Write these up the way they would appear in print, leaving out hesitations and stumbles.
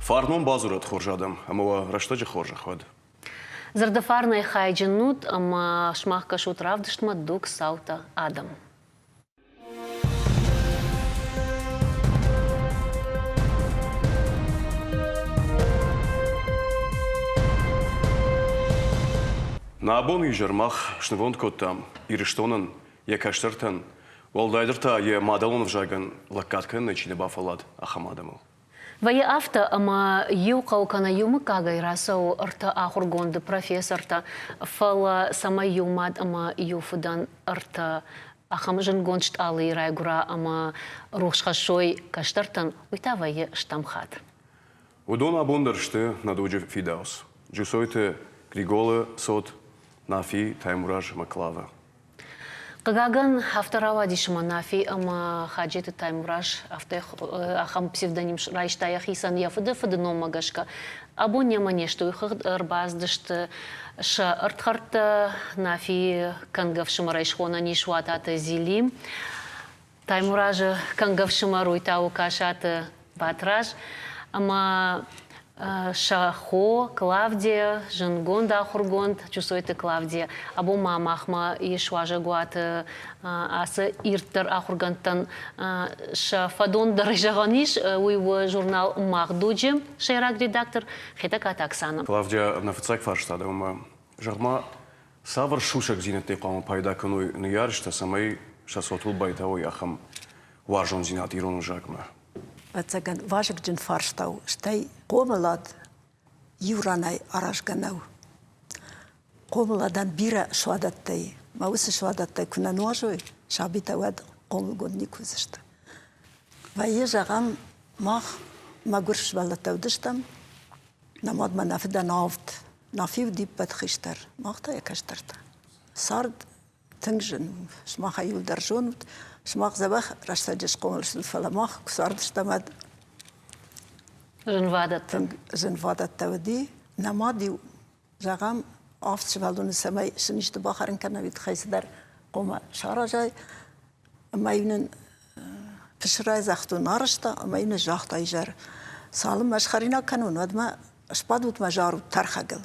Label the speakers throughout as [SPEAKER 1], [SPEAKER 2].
[SPEAKER 1] Фарнон бадзурӕд хорз адӕм ӕмӕ уӕ рӕстӕджы хорзӕх уӕд.
[SPEAKER 2] Зӕрдӕфарнӕй хайджын ут ӕмӕ сымах кӕсут равдыстмӕ Дуг цаутӕ адӕм.
[SPEAKER 1] Нӕ абоны изӕр мах снывонд кодтам Ирыстонӕн, йӕ кӕстӕртӕн, уӕлдайдӕр та йӕ мадӕлон ӕвзагӕн лӕггад кӕнынӕй чи нӕ бафӕллад, ахӕм адӕмыл.
[SPEAKER 2] Вӕййы афтӕ, ӕмӕ иу хъӕу кӕнӕ иу мыггагӕй рацӕуы ӕртӕ ахуыргонды, профессортӕ, фӕлӕ цӕмӕй иу мад ӕмӕ иу фыдӕн ӕртӕ ахӕм зындгонд стъалыйы райгуыра ӕмӕ рухс хӕссой кӕстӕртӕн, уый та вӕййы стӕм хатт.
[SPEAKER 1] Уыдон абон дӕр сты нӕ дуджы фидауц. Джусойты Григолы цот, Нафи, Таймураз ӕмӕ Клавӕ.
[SPEAKER 2] Хъыгагӕн, афтӕ рауадис ӕмӕ Нафи ӕмӕ Хаджеты Таймураз афтӕ ахӕм псевдоним райста йӕхицӕн йӕ фыды фыды номмӕ гӕсгӕ. Абон немӕ не сты, уый хыгъд ӕрбацыдысты сӕ ӕрдхӕрдтӕ Нафийы кӕнгӕ ӕфсымӕрӕй схонӕн ис Уататы Зили, Таймуразы кӕнгӕ ӕфсымӕр уый та у Касаты Батраз ӕмӕ сӕ хо Клавдия, зындгонд ахуыргонд Джусойты Клавдия. Абон ма махмӕ ис уазӕгуаты ацы ирддӕр ахуыргӕндтӕн сӕ фӕдон дӕр зӕгъӕн ис, уый у журнал «Мах дуджы» сӕйраг редактор Хетӕгкаты Оксана.
[SPEAKER 1] Клавдия, нӕ фыццаг фарста дӕумӕ. Зӕгъ-ма, цавӕр сусӕгдзинӕдтӕй хъуамӕ пайда кӕной ныййарджытӕ, цӕмӕй сӕ цотыл байтауой ахӕм уарзондзинад ирон ӕвзагмӕ?
[SPEAKER 3] Ӕцӕгӕн вазыгджын фарста у, стӕй хъомылад иу ранӕй аразгӕ нӕу. Хъомыладӕн бирӕ суадӕттӕ и, мӕ уыцы суадӕттӕй куы нӕ нуазой, сабитӕ уӕд хъомылгонд никуы уыдзысты. Вӕййы, зӕгъӕм, мах мӕгуыр сывӕллӕттӕ уыдыстӕм, нӕ мад мӕ нӕ фыдӕн авд, Нафи уыди ӕппӕт хистӕр, мах та йӕ кӕстӕртӕ. Цард тынг зын у. Сымахӕй иуылдӕр зонут, сымах дзӕбӕх рӕстӕджы схъомыл стут, фӕлӕ мах куы цардыстӕм, уӕд
[SPEAKER 2] зынвадӕттӕ.
[SPEAKER 3] Тынг зынвадӕттӕ уыди. Нӕ мад-иу, зӕгъӕм, авд сывӕллоны цӕмӕй сын исты бахӕрын кӕна, уый тыххӕй цыдӕр хъуамӕ саразай. Ӕмӕ-иу нын пысырӕй загътон арӕзта ӕмӕ-иу нын загъта изӕр, цалынмӕ схӕринаг кӕнон, уӕдмӕ сбадут мӕ зарут тӕрхӕгыл.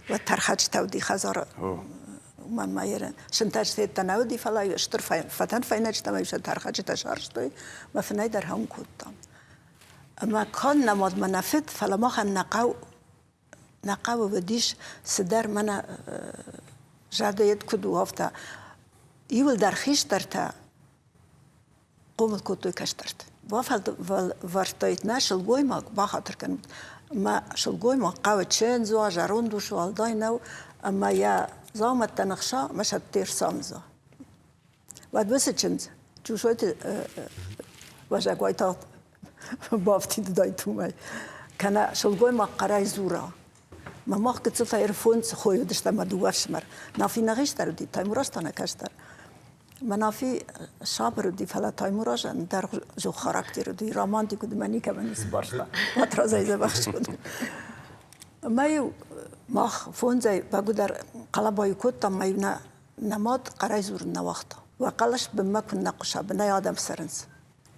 [SPEAKER 3] Уӕд тӕрхӕджытӕ уыди хӕдзары. Уымӕн ма йӕ сынтӕджытӕ нӕ уыди, фӕлӕ стыр фӕтӕн фӕйнӕджытӕ ӕмӕ сӕ тӕрхӕджытӕ сарӕзтой. Мӕ фынӕй дӕр хӕуын кодтам. Ӕмӕ канд нӕ мад мӕ нӕ фыд, фӕлӕ махӕн нӕ хъӕу нӕ хъӕуы уыдис цыдӕр мӕнӕ зӕдӕйед куыд у, афтӕ. Иуылдӕр хистӕртӕ хъомыл кодтой кӕстӕрты. Бафӕлвӕрдтаид нӕ сылгоймаг, бахатыр кӕнут, мӕ сылгоймаг хъӕуы чындз уа, зӕронд ус уӕлдай нӕу, ӕмӕ йӕ дзаумӕттӕ ныхса ӕмӕ сӕ ӕрцамдза. Уӕд уыцы чындз Джусойты уазӕг уайтагъд бафтид уымӕй. Кӕнӕ сылгоймаг хъӕрӕй дзура. Мӕ мах гыццылтӕ ӕрфондз хойы уыдыстӕм мӕ дыууӕ ӕфсымӕр. Нафи нӕ хистӕр уыди, Таймураз та нӕ кӕстӕр. Мӕ Нафи сабыр уыди, фӕлӕ Таймуразӕн дӕргъзух характер уыди, романтик уыди, мӕ никӕмӕн ницы барста. Батрадзӕй дзӕбӕх скодта. Ӕмӕ-иу мах фондзӕй бӕгуыдӕр хъӕлӕбайы кодтам, мӕ-иу нӕ нӕ мад хъӕрӕй дзурын нӕ уагъта. Уӕ хъӕлӕс бынмӕ куыннӕ хъуса, бынӕй адӕм цӕрынц.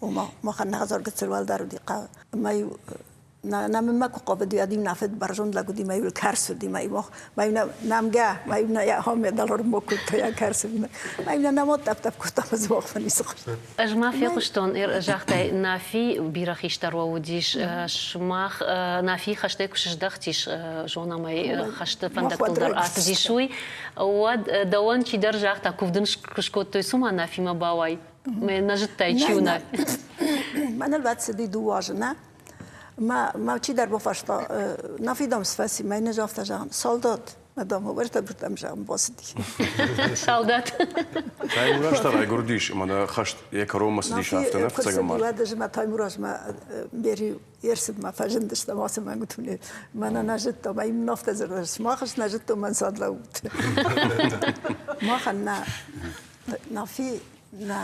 [SPEAKER 3] Ома, махӕн нӕ хӕдзар гыццыл уӕлдӕр уыди хъӕуы. Ӕмӕ-иу нӕмынмӕ куы хъавыди, уӕд-иу нӕ фыд бӕрзонд лӕг уыди, мӕ-иу кӕрц уыди, мӕ-иу мӕ-иу нӕмгӕ, мӕ-иу нӕ йӕ хомӕ дӕларммӕ кодта йӕ кӕрцы. Мӕ-иу нӕ нӕмод тъӕпп-тъӕпп кодта ӕмӕ дзы мах ницы хъуыста.
[SPEAKER 2] Ӕз ма фехъуыстон, загътай, Нафи бирӕ хистӕр уӕ уыдис. Сымах Нафи хӕстӕй куы сыздӕхтис, зонӕм ӕй, хӕсты фӕндӕгтыл дӕр ацыдис уый, уӕд дӕуӕн чидӕр загъта, куывд ын куы скодтой, цума Нафимӕ бауай. Нӕ зыдтай, чи у Нафи?
[SPEAKER 3] Мӕныл уӕд цыди дыууӕ азы, нӕ? Мӕ, мӕ чидӕр бафарста, Нафи, дам, цы фӕци? Мӕ йын загъта, зӕгъӕм, солдат. Мадам, уӕртӕ зӕгъын бацыди.
[SPEAKER 2] Салдат.
[SPEAKER 1] Таймураз та райгуырдис, ӕмӕ нӕ хӕст йӕ кӕронмӕ цыдис, афтӕ нӕ фыццӕгӕм март.
[SPEAKER 3] Уӕд ӕз мӕ Таймуразмӕ бери ӕрцыдмӕ фӕзындыстӕм ацы мӕнгуытуне. Мӕнӕ нӕ зыдтам, ай мын афтӕ дзырдта, сымах ӕз нӕ зыдтон, мӕн цад лӕуут. Махӕн нӕ Нафи нӕ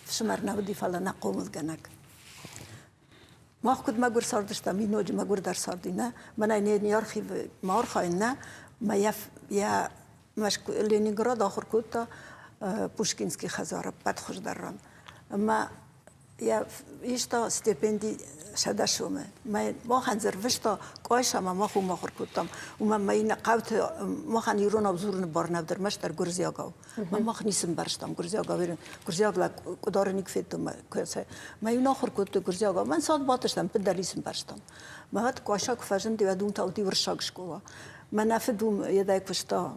[SPEAKER 3] фсымӕр нӕ уыди, фӕлӕ нӕ хъомылгӕнӕг. Мах куыд мӕгуыр цардыстӕм, уый ноджы мӕгуырдӕр царди, нӕ? Мӕнӕ не, не архивы ма архайын, нӕ? Мӕ йӕ, йӕ Мӕскуы, Ленинград ахуыр кодта Пушкинский хӕдзары ӕппӕт хуыздӕр ран. Ӕмӕ Йӕ иста стипенди 100 сомы. Махӕн дзы рвыста Къуайсамӕ, мах уым ахуыр кодтам. Уымӕн ма иннӕ хъӕуты махӕн иронау дзурыны бар нӕ уыд, ӕрмӕстдӕр гуырдзиагау. Мах ницы ӕмбӕрстам гуырдзиагау. Гуырдзиаг лӕг къуыдары никуы федтон. Мӕ иу ахуыр кодтой гуырдзиагау. Мӕн цад бадтыстӕм, пыддӕр ницы ӕмбӕрстам. Мӕ Къуайса куы фӕзынди, уӕд уым та уыди уырыссаг скъола. Мӕнӕ фыд уым йедӕй куыста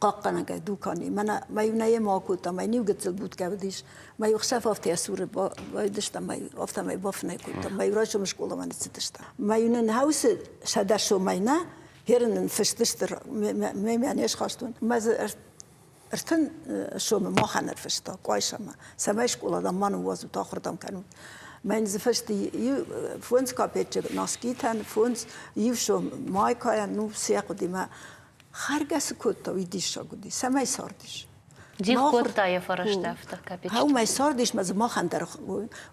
[SPEAKER 3] хъахъхъӕнӕгӕй дукани. Мӕнӕ мӕ иунӕйӕ ма акодта, мӕ иу гыццыл будкӕ уыдис. Мӕ иу ӕхсӕв афтӕ йӕ цуры бадыстӕм, мӕ афтӕмӕй бафынӕй кодтам. Мӕ иу райсом скъоламӕ ныццыдыстӕм. Мӕ иу нын хаусы 100 сомӕй нӕ, херын нын фыстысты, мемӕ не схастон. Мӕ дзы 30 сомы махӕн ӕрфыста Къуайсамӕ, цӕмӕй скъоладӕм ма ныууадзут, ахуырдӕм кӕнут. Мӕн дзы фысты 5 капеччы носкитӕн, 5, 1 сом майкайӕн, ну, цы хъуыди мӕ. Хӕргӕ цы кодта, уый диссаг уыди. Цӕмӕй цардис?
[SPEAKER 2] Дих кодта йӕ фӕрӕзтӕ афтӕ капеччы.
[SPEAKER 3] Уымӕй цардис, мӕ дзы махӕн дӕр,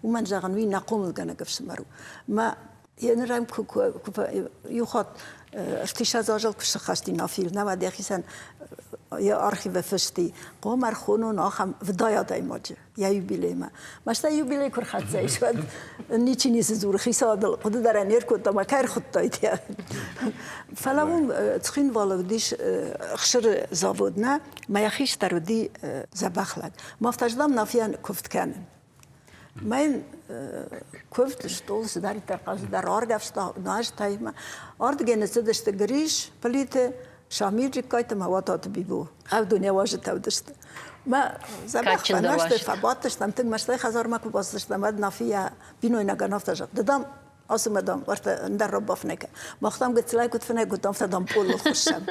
[SPEAKER 3] уымӕн зӕгъын, уый нӕ хъомылгӕнӕг ӕфсымӕр у. Мӕ еныр ӕм куы иу хатт 30 азыл куы сыххӕсти Нафил, науӕд йӕхицӕн йӕ архивы фысти, хъом ӕрхонон ахӕм вдай адӕймаджы йӕ юбилеймӕ. Мӕстӕй юбилей куы рхӕццӕ ис, уӕд ничи ницы дзуры, хицауадыл хъуыды дӕр не ркодта, ма кӕй ӕрхуыдтаид йӕ. Фӕлӕ уым Цхинвалы уыдис ӕхсыры завод, нӕ, мӕ йӕ хистӕр уыди дзӕбӕх лӕг. Мафтаждам Нафийӕн куывд кӕнын. Мӕн куывд стъол цыдӕриддӕр хъӕздӕр аргӕвста нуӕзтӕй. Ардыгӕй ныццыдысты Грис, Плиты, Шамил Джыккайты ӕмӕ Уататы Бибо. Авдоне уазджытӕ уыдысты. Мӕ дзӕбӕх фӕнӕзты фӕбадтыстӕм, тынг мӕстӕй хӕдзармӕ куы бацыдыстӕм, уӕд Нафийӕ бинойнагӕн афтӕ зӕгъ, ды, дам, ацы мӕ, дам, уӕртӕ ӕндӕр ран бафынӕй кӕн. Мах, дам, гыццылӕй куыд фынӕй кодтам, афтӕ, дам, пъолыл хуыссӕм.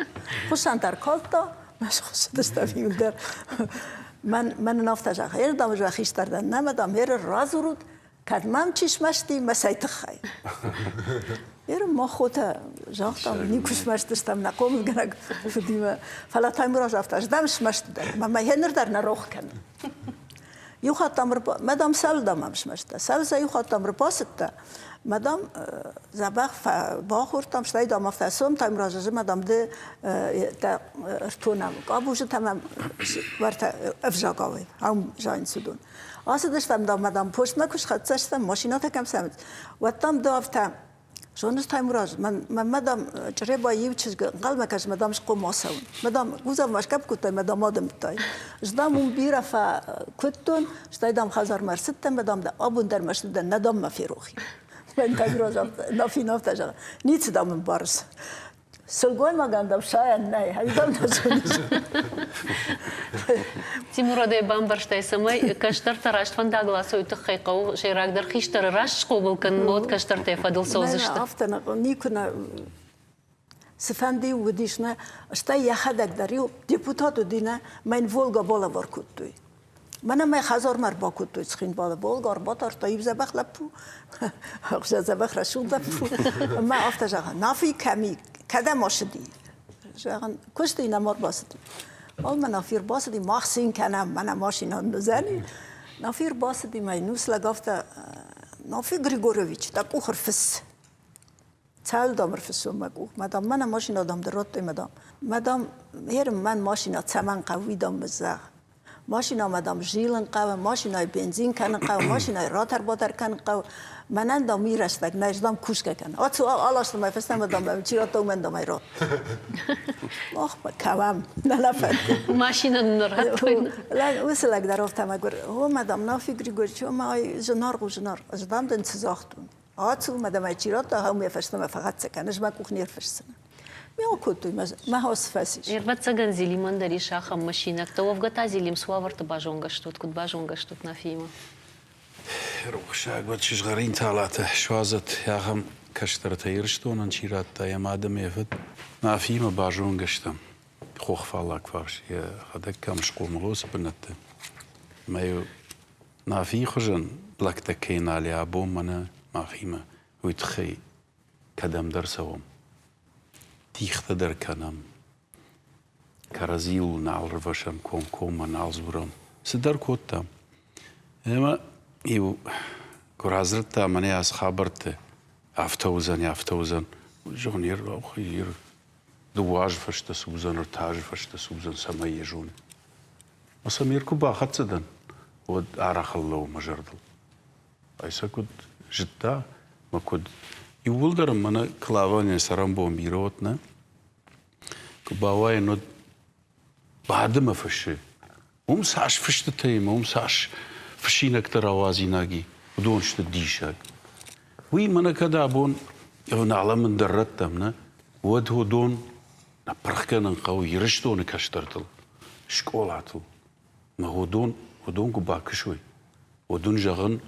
[SPEAKER 3] Хуыссӕн дӕр калдта, мӕ схуыссыдыстӕм иуылдӕр. Мӕн, мӕн ын афтӕ зӕгъ, ӕр, дам, ӕз хистӕр дӕн, нӕ, мӕ, дам, ӕр радзурут, кӕд мӕм чи смӕсти, мӕ цӕй тыххӕй. Ер мах хотӕ загътам, никуы смӕстыстӕм нӕ хъомылгӕнӕг фыдимӕ. Фӕлӕ Таймураз афтӕ, ӕз дӕм смӕсты дӕн, мӕ мӕ ныр дӕр нӕ рох кӕнын. Иу хатт дам, мадам цӕуыл дам ӕм смӕсты? Цӕуыл сӕ иу хатт дам ӕрбацыдтӕ, мадам дзӕбӕх бахордтам, стӕй дам афтӕ цом Таймураз, ӕз мадам ды дӕ ӕртонӕм къабузытӕ мӕм уӕртӕ ӕвзагауӕй, ам зайынц уыдон. Ацыдыстӕм дам, мадам постмӕ куы схӕццӕ стӕм, машинӕтӕ кӕм цӕуынц, уӕд дам ды афтӕ Зоныс, Таймураз, мӕнмӕ, дам, Чъребайы иу чызг ӕнхъӕлмӕ кӕсы, мӕ, дам, схъом ацӕуын. Мӕ, дам, гузавмӕ сгӕпп кодтай, мӕ, дам, адымдтай. Ӕз, дам, уым бирӕ фӕкуыдтон, стӕй, дам, хӕдзармӕ ӕрцыдтӕн, мӕ, дам, абон дӕр мӕсты дӕн, нӕ, дам, мӕ ферох и. Мӕн Таймураз афтӕ, Нафин афтӕ зӕгъы, ницы, дам, ӕмбарыс. Сылгоймагӕн дам сайӕн нӕй, ӕви дам нӕ зоныс?
[SPEAKER 2] Тимурадӕй бамбӕрстай, цӕмӕй кӕстӕртӕ раст фӕндагыл ацӕуой тыххӕй хъӕуы сӕйрагдӕр хистӕры раст схъомыл кӕнын, уӕд кӕстӕртӕ фӕдыл цӕудзысты.
[SPEAKER 3] Афтӕ нӕ, никуы нӕ цыфӕнды уыдис нӕ, стӕй йӕхӕдӕг дӕр иу депутат уыди нӕ, мӕн Волга балӕвар кодтой. Мӕнӕ мӕ хӕдзармӕ ӕрбакодтой Цхинвалы Волга, ӕрбатардта иу дзӕбӕх лӕппу, дзӕбӕх рӕсугъд лӕппу. Ӕмӕ афтӕ зӕгъы, Нафи кӕм и, кӕдӕм ацыди? Зӕгъын, куысты йын ӕм ӕрбацыди. Ол мӕ Нафи ӕрбацыди, мах цин кӕнӕм, мӕнӕ машинӕ уыдзӕни. Нафи ӕрбацыди, мӕ йын ус лӕг афтӕ, Нафи Григорьевич, дӕ къух ӕрфысс. Цӕуыл дам ӕрфыссон мӕ къух? Мадам, мӕнӕ машинӕ дам ды радтай, мадам. Мадам, ерын мӕн машинӕ цӕмӕн хъӕуы, уый дам мын зӕгъ. Машинӕмӕ дам зилын хъӕуы, машинӕйы бензин кӕнын хъӕуы, машинӕйы ратӕр-батӕр кӕнын хъӕуы. Мӕнӕн дам уый рӕстӕг нӕ, ӕз дам кусгӕ кӕнын. Ацу, аластон мӕ фӕстӕмӕ дам, чи радта, уымӕн дам ӕй ратт. Ох, кӕуӕм, нӕ нӕ фӕнды.
[SPEAKER 2] Машинӕ нын радтой.
[SPEAKER 3] Уыцы лӕг дӕр афтӕ мӕгуыр. О, мадам, Нафи Григорьевич, о, ма зынаргъ у, зынаргъ. Ӕз дам дын цы загътон? Ацу, мадам ӕй чи радта, ахӕм йӕ фӕстӕмӕ фӕхӕццӕ кӕн, ӕз мӕ къух не рфысдзынӕн. Ме акодтой, мӕ хос фӕцис.
[SPEAKER 2] Ӕвӕццӕгӕн Зелимӕн дӕр ис ахӕм машинӕгтӕ. Уӕвгӕ та Зелим цы уавӕрты базонгӕ стут, куыд базонгӕ стут Нафиимӕ?
[SPEAKER 4] Рухсаг уӕд сызгъӕрин талатӕ суадзӕд, ахӕм кӕстӕртӕ Ирыстонӕн чи радта, йӕ мад ӕмӕ йӕ фыд. Нафиимӕ базонгӕ стӕм хох фаллаг фарс, йӕхӕдӕг кӕм схъомыл, уыцы бынӕтты. Ӕмӕ-иу Нафийы хуызӕн лӕгтӕ кӕй нал и абон мӕнӕ махимӕ, уый тыххӕй кӕдӕмдӕр цӕуӕм. Тигътӕ дӕр кӕнӕм. Кӕрӕдзийыл нал рвӕсӕм, комкоммӕ нал дзурӕм. Цыдӕр кодтам. Ӕмӕ иу куы радзырдта мӕнӕ ацы хабӕртты, афтӕ уыдзӕн, афтӕ уыдзӕн, зӕгъын, ир, 2 азы фӕстӕ цы уыдзӕн, 3 азы фӕстӕ цы уыдзӕн, цӕмӕй йӕ зонын. Самир куы бахӕццӕ дӕн, уӕд арӕх ӕрлӕууы мӕ зӕрдыл. Айсӕ куыд зыдта мӕ куыд иууылдӕр мӕнӕ Клаванӕн цӕрӕнбон бирӕ уыд, нӕ? Куы бауайын, уӕд бады мӕ фыссы. Уым цас фыстытӕ ӕмӕ уым цас фыссинӕгтӕ рауадзинаг и, уыдон сты диссаг. Уый мӕнӕ кӕд абон ӕвналӕм ӕндӕр рӕттӕм, нӕ, уӕд уыдон пырх кӕнын хъӕуы Ирыстоны кӕстӕртыл, скъолатыл. Мӕ уыдон, уыдон куы бакӕсой, уӕд уын зӕгъын,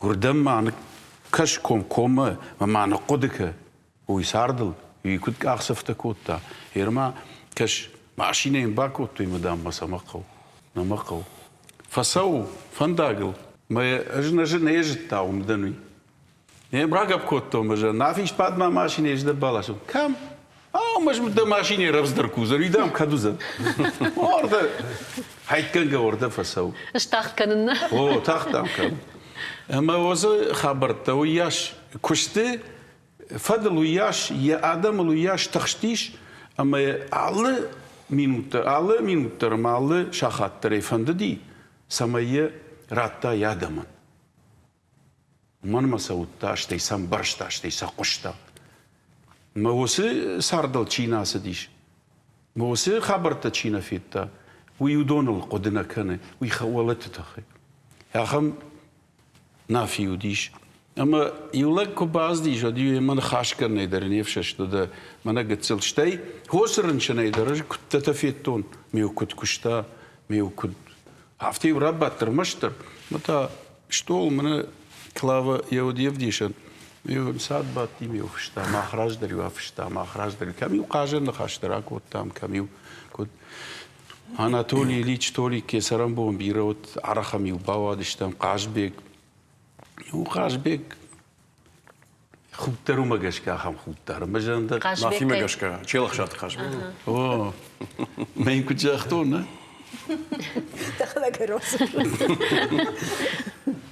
[SPEAKER 4] уырдӕм ма ныккӕс комкоммӕ ӕмӕ ма ныхъхъуыды кӕ, уый цардыл, уый куыд къахдзӕфтӕ кодта. Ерма, кӕс, машинӕ йын бакодтой мӕ дам мӕ цӕмӕ хъӕуы, нӕ мӕ хъӕуы. Фӕцӕуы фӕндагыл, мӕ ӕз нӕ нӕ зыдта, уым дӕн уый. Не рагӕпп кодтон ӕз, Нафи сбад мӕ машинӕйы, ӕз дӕ баласон. Кӕм? Ау, мӕ дӕ машинӕ рӕвдздӕр ку уыдзӕн, уый дам кӕд уыдзӕн? Ордӕ, хайтгӕнгӕ ордӕ фӕцӕуы.
[SPEAKER 2] Стагъд кӕнын нӕ?
[SPEAKER 4] О, тагъд дам кӕн. Ӕмӕ уыцы хабӕрттӕ уыйас куысты фӕдыл уыйас, йӕ адӕмыл уыйас тыхстис, ӕмӕ алы минут дӕр, алы минут дӕр ӕмӕ алы сахат дӕр ӕй фӕндыди, цӕмӕй йӕ радта йӕ адӕмӕн. Уымӕн ӕмӕ сӕ уыдта, стӕй сӕ ӕмбӕрста, стӕй сӕ хъуыста. Мӕ уыцы цардыл чи нӕ ацыдис, мӕ уыцы хабӕрттӕ чи нӕ федта, уый уыдоныл хъуыды нӕ кӕны, уый уӕлӕты тыххӕй. Ахӕм Нафи уыдис. Ӕмӕ иу лӕг куы бацыдис, уӕд-иу йемӕ ныхас кӕнынӕй дӕр не фсӕст уыд, мӕнӕ гыццыл. Стӕй хосы рынчынӕй дӕр ӕз куыдтӕтӕ федтон, ме куыд куыста, ме куыд. Афтӕ-иу рабадт ӕрмӕстдӕр. Мӕ та стъол мӕнӕ Клава йӕ уыд йе вдисӕн. Ме нцад бадти, ме фыста, мах раздӕр-иу афыста, мах раздӕр. Кӕм-иу хъазӕн ныхӕстӕ ракодтам, кӕм-иу куыд. Анатолий Ильич Толик йӕ цӕрӕнбон бирӕ уыд, арӕх ӕм-иу бауадыстӕм, Хъазбег. Ну, Хъазбег худт дӕр уымӕ гӕсгӕ ахӕм худт дӕр. Ӕмӕ зӕгъын
[SPEAKER 1] Нафимӕ гӕсгӕ, Челӕхсаты Хъазбег.
[SPEAKER 4] О, мӕ йын куыд загътон, нӕ?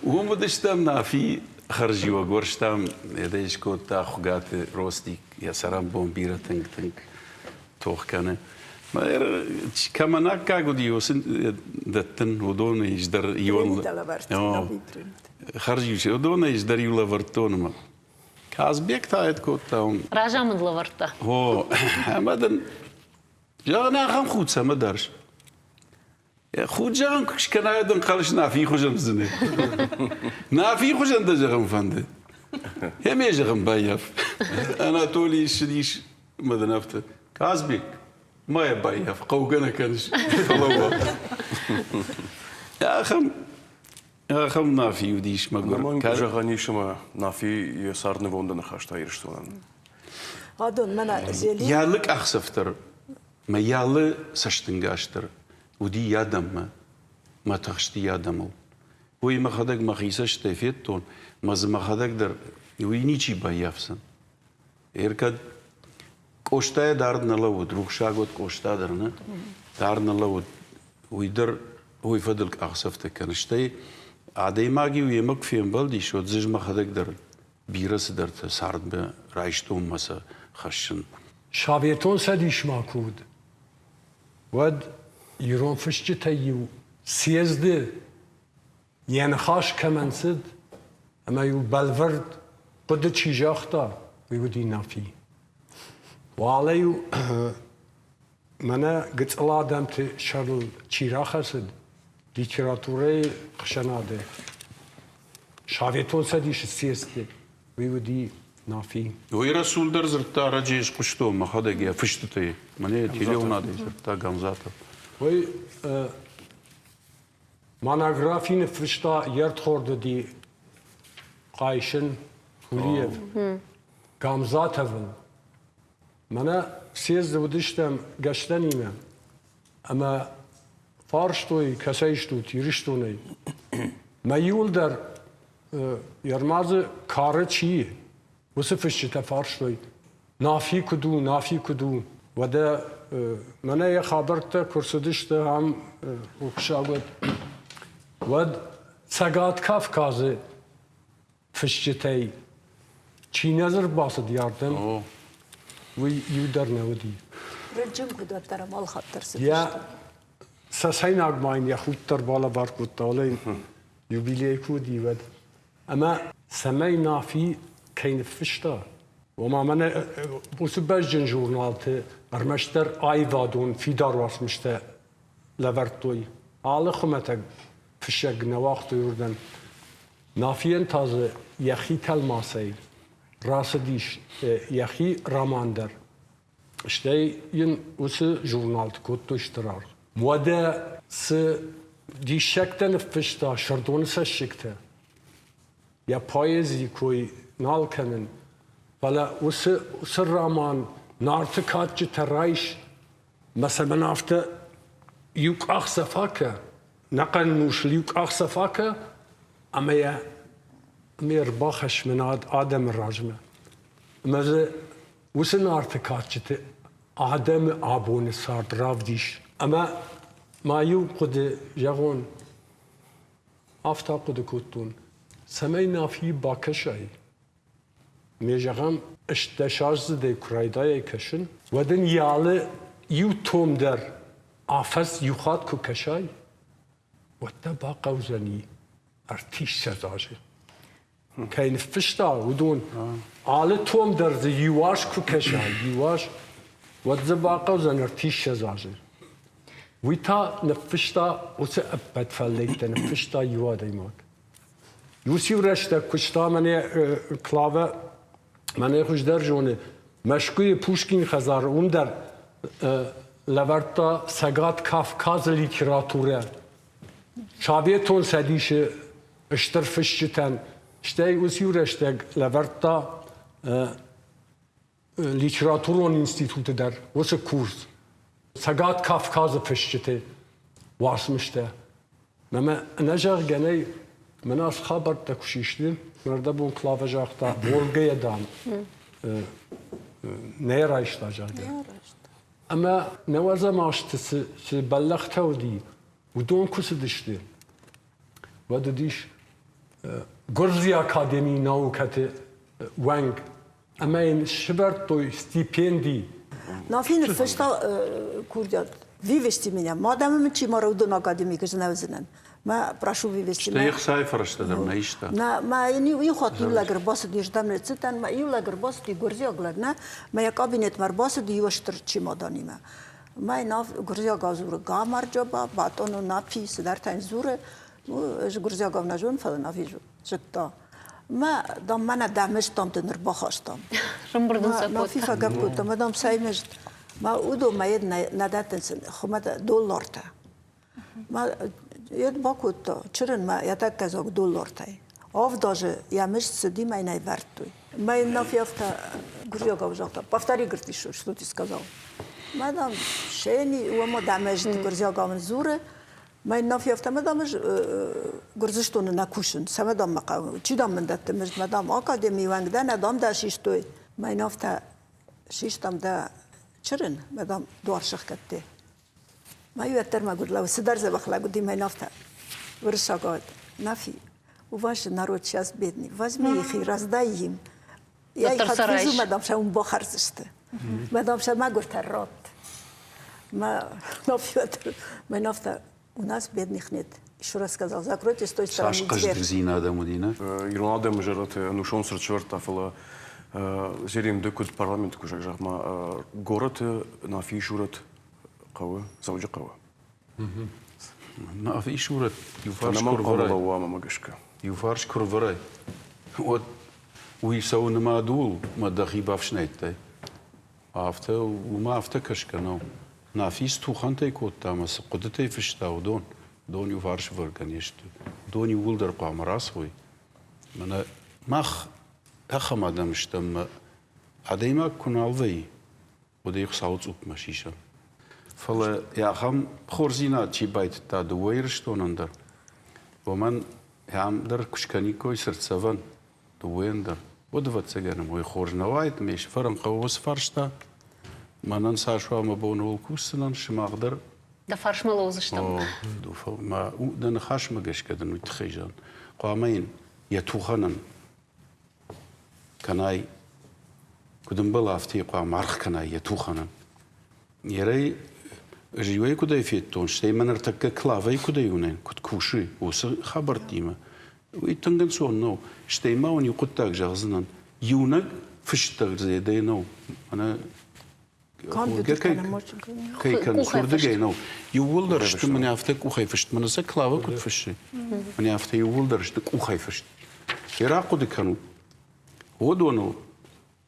[SPEAKER 4] Уым уыдыстӕм Нафи хӕрзиуӕг уӕрстам, йӕ скодта Хуыгаты Ростик, йӕ цӕрӕнбон бирӕ тынг-тынг тох кӕны. Кӕмӕн аккаг уыди, уыцы дӕттын, уыдоны ис дӕр иуӕн. Хӕрзиуджы, уыдоны ис дӕр иу лӕвӕрдтон ӕмӕ Казбек та ӕд кодта уым.
[SPEAKER 2] Разамынд лӕвӕрдта.
[SPEAKER 4] О, ӕмӕ дын зӕгъын ахӕм худ цӕмӕ дарыс? Худ зӕгъын куы скӕнай, дын хъӕлыс Нафийы хуызӕн уыдзынӕ. Нафийы хуызӕн дӕ зӕгъын фӕнды. Еме зӕгъын баййаф. Анатолий ссыдис ӕмӕ дын афтӕ, Казбек, ма йӕ баййаф, хъӕугӕ нӕ кӕныс, фӕлӕууа. Ахӕм ахӕм Нафи уыдис мӕгуыр.
[SPEAKER 1] Ӕнӕмӕнг зӕгъӕн ис, ӕмӕ Нафи йӕ цард нывондӕн ӕрхаста Ирыстонӕн.
[SPEAKER 3] Адон, мӕнӕ Зелим.
[SPEAKER 4] Йӕ алы къахдзӕф дӕр мӕ йӕ алы цӕстынгас дӕр уыди йӕ адӕммӕ, мӕ тыхсти йӕ адӕмыл. Уый мӕхӕдӕг мӕхи цӕстӕй федтон, мӕ дзы мӕхӕдӕг дӕр уый ничи баййафдзӕн. Ӕркӕд Къостайӕ дард нӕ лӕууыд, рухсаг уӕд Къоста дӕр нӕ, дард нӕ лӕууыд, уый дӕр уый фӕдыл къахдзӕфтӕ кӕны. Стӕй адӕймаг-иу йемӕ куы фембӕлдис, уӕд дзы ӕз мӕхӕдӕг дӕр бирӕ цыдӕртӕ цардмӕ райстон мӕ сӕ хӕссын.
[SPEAKER 5] Советон Цӕдис ма куы уыд, уӕд ирон фысджытӕй иу съезды йӕ ныхас кӕмӕн цыд ӕмӕ-иу бӕлвырд хъуыды чи загъта, уый уыди Нафи. Уӕлӕ-иу мӕнӕ гыцъыл адӕмты сӕрыл чи рахӕцыд, литературӕйы ӕхсӕнады Советон Цӕдисы съездты, уый уыди Нафи.
[SPEAKER 4] Уый Расул дӕр дзырдта, ӕрӕджы схъуыстон мӕхӕдӕг йӕ фыстытӕй. Мӕнӕ телеуынадӕй дзырдта Гамзатов.
[SPEAKER 5] Уый монографи ныффыста йе рдхорд уыди Хъайсын Кулиев Гамзатовыл. Мӕнӕ съезды уыдыстӕм Гӕстӕнимӕ ӕмӕ фарстой, кӕцӕй стут Ирыстонӕй. Мӕ иуылдӕр Ермадзы кары чи и, уыцы фысджытӕ фарстой, Нафи куыд у, Нафи куыд у. Уӕдӕ мӕнӕ йӕ хабӕрттӕ куы рцыдысты ам рухсаг уӕд, уӕд Цӕгат Кавказы фысджытӕй чи нӕ дзы рбацыд ардӕм, уый иу дӕр нӕ уыди.
[SPEAKER 3] Рынчын куыд уӕддӕр ӕм алхатт дӕр
[SPEAKER 5] Йӕ цӕцӕйнаг ма йын йӕ худ дӕр балӕвар кодта, уӕлӕ йын юбилей куы уыди, уӕд. Ӕмӕ цӕмӕй Нафи кӕй ныффыста, ома мӕнӕ уыцы бӕзджын журналты ӕрмӕстдӕр аивадон фидар уацмыстӕ лӕвӕрдтой. Алы хуымӕтӕг фыссӕг нӕ уагътой уырдӕм. Нафийӕн та дзы йӕхи тӕлмацӕй рацыдис йӕхи роман дӕр. Стӕй йын уыцы журналты кодтой стыр аргъ. Уӕдӕ цы диссӕгтӕ ныффыста Сырдоны цӕссыгтӕ, йӕ поэзийы кой нал кӕнын, фӕлӕ уыцы, уыцы роман Нарты кадджытӕ райс мӕ цӕмӕн афтӕ иу къахдзӕф акӕ, нӕхъӕн мусыл иу къахдзӕф акӕ ӕмӕ йӕ ме рбахӕсс мын адӕмы размӕ. Ӕмӕ дзы уыцы Нарты кадджыты адӕмы абоны цард равдис. Ӕмӕ ма иу хъуыды зӕгъон, афтӕ хъуыды кодтон, цӕмӕй Нафийы бакӕсай, ме зӕгъӕм, 18-аздзыдӕй куы райдайай кӕсын, уӕд ын йӕ алы иу том дӕр афӕдз иу хатт куы кӕсай, уӕд дӕ бахъӕудзӕни 30 азы. Кӕй ныффыста, уыдон алы том дӕр дзы иу аз куы кӕсай, иу аз, уӕд дзы бахъӕудзӕн 30 азы. Уый та ныффыста уыцы ӕппӕт фӕллӕйттӕ ныффыста иу адӕймаг. Иу рӕстӕг куыста мӕнӕ Клавӕ, мӕнӕ хуыздӕр зоны, Мӕскуыйы Пушкин хӕдзары уым дӕр лӕвӕрдта Цӕгат Кавказы литературӕ. Советон Цӕдисы стыр фысджытӕн, стӕй уыцы-иу рӕстӕг лӕвӕрдта литературон институты дӕр уыцы курс Цӕгат Кавказы фысджыты уацмыстӕ. Мӕ ӕнӕзӕгъгӕ нӕй, мӕнӕ ацы хабӕрттӕ куы систы, мӕрдӕбон Клавӕ загъта, Волгӕйӕ, дам, нӕ райста, зӕгъгӕ. Ӕмӕ нӕуӕдзӕм азты цы бӕллӕхтӕ уыди, уыдон куы цыдысты, уӕд уыдис Гуырдзыйы академийы наукӕты уӕнг ӕмӕ йын сывӕрдтой стипенди.
[SPEAKER 3] Нафи ныффыста курдиат вывести меня. Мадӕмы мын чи мара, уыдон академикы зынӕвдзынӕн. Мӕ прошу вывести.
[SPEAKER 4] Стӕй ӕхцайы фӕрӕзтӕ дӕр нӕ иста.
[SPEAKER 3] Нӕ, мӕ йын иу хатт иу лӕг ӕрбацыд, не сдӕм цытӕн, мӕ иу лӕг ӕрбацыди, гуырдзиаг лӕг, нӕ, мӕ йӕ кабинетмӕ ӕрбацыди иу стыр чемоданимӕ. Мӕ йын гуырдзиагау дзуры гамарджоба, батъоно напи, цыдӕртӕ йын дзуры. Ну, ӕз гуырдзиагау нӕ зонын, фӕлӕ Нафи зыдта. Мӕ, дам, мӕнӕ дӕ мызд, дам, дын ӕрбахастам.
[SPEAKER 2] Рымбырд ын сӕ кодта.
[SPEAKER 3] Нафи фӕгӕпп кодта, мӕ, дам, цӕй мызд. Мӕ уыдон мӕ йед нӕ дӕттынц хуымӕтӕг доллартӕ. Мӕ йед бакодта чырынмӕ йӕ тӕккӕ дзаг доллартӕй. Авд азы йӕ мызд цыди, мӕ йын ӕй вӕрдтой. Мӕ йын Нафи афтӕ гуырдзиагау загъта, повтори, говорит, еще, что ты сказал. Мӕ, дам, шени, уома дӕ мызд гуырдзиагау мын дзуры. Мӕ Нафи афтӕ, мӕ, дам, ӕз Гуырдзыстоны нӕ кусын, цӕмӕ, дам, мӕ хъӕуы, чи, дам, мын дӕтты мызд, мӕ, дам, академийы уӕнг дӕ, нӕ, дам, дӕ систой. Мӕ йын афтӕ систам дӕ чырын, мӕ, дам, дуар сӕхгӕдтой. Мӕ уӕддӕр мӕгуыр лӕг, цыдӕр дзӕбӕх лӕг уыди, мӕ йын афтӕ уырыссагау Нафи, у вас же народ сейчас бедный, возьми их и раздай им. Я их отвезу, мӕ, дам, сӕ уым бахӕрдзысты. Мӕ, дам, сӕ мӕгуыртӕ ратт. Мӕ мӕ афтӕ у нас бедных нет. Еще раз сказал, закройте с той стороны
[SPEAKER 4] Цас хъӕздыгдзинад ӕм уыди, нӕ?
[SPEAKER 1] Ирон адӕмы зӕрдӕты ӕнусон цырт сӕвӕрдта, фӕлӕ Зелим, ды куыд парламенты кусӕг, зӕгъ-ма, горӕты Нафийы сурӕт хъӕуы, Дзӕуджыхъӕуы?
[SPEAKER 4] Нафийы сурӕт иуфарс куы рвӕрай, иуфарс куы рвӕрай, уӕд уый цӕуы нымад ууыл, мӕ дӕхи бафснайдтай. Афтӕ, уымӕ афтӕ кӕсгӕ нӕу. Нафи цы тухӕнтӕй кодта ӕмӕ цы хъуыдытӕй фыста, уыдон, уыдон иуварс ӕвӕргӕ не сты. Уыдон иууылдӕр хъуамӕ рацӕуой. Мӕнӕ мах ахӕм адӕм стӕм, ӕмӕ адӕймаг куы нал вӕййы, уӕд ӕй Хуыцауы цъупмӕ сисӕм. Фӕлӕ ахӕм хорздзинад чи байтыдта дыууӕ Ирыстонӕн дӕр, уымӕн ам дӕр куы скӕниккой цыртдзӕвӕн дыууӕйӕн дӕр, уӕд, ӕвӕццӕгӕн, уый хорз нӕ уаид, ме сфӕрын хъӕуы уыцы фарста. Мӕнӕн цас уа мӕ бон, ууыл кусдзынӕн, сымах дӕр.
[SPEAKER 2] Дӕ фарсмӕ лӕудзыстӕм.
[SPEAKER 4] Дӕ ныхасмӕ гӕсгӕ дын уый тыххӕй зӕгъын. Хъуамӕ йын йӕ тухӕнӕн кӕнай, куыд ӕмбӕлы, афтӕ йӕ хъуамӕ аргъ кӕнай йӕ тухӕнӕн. Ерӕй ӕз иуӕй куыдӕй федтон, стӕй мӕ ныртӕккӕ Клавӕйы куыдӕй уынӕн, куыд кусы, уыцы хабӕрттимӕ. Уый тынг ӕнцон нӕу. Стӕй ма уын иу хъуыддаг зӕгъдзынӕн. Иунӕг фыст дӕр дзы нӕу. Мӕнӕ кӕй кӕныс, уырдыгӕй нӕу. Иууылдӕр сты мӕнӕ афтӕ къухӕй фыст. Мӕнӕ сӕ Клава куыд фыссы, мӕнӕ афтӕ иууылдӕр сты къухӕй фыст. Рахъуыды кӕнут, уыдоныл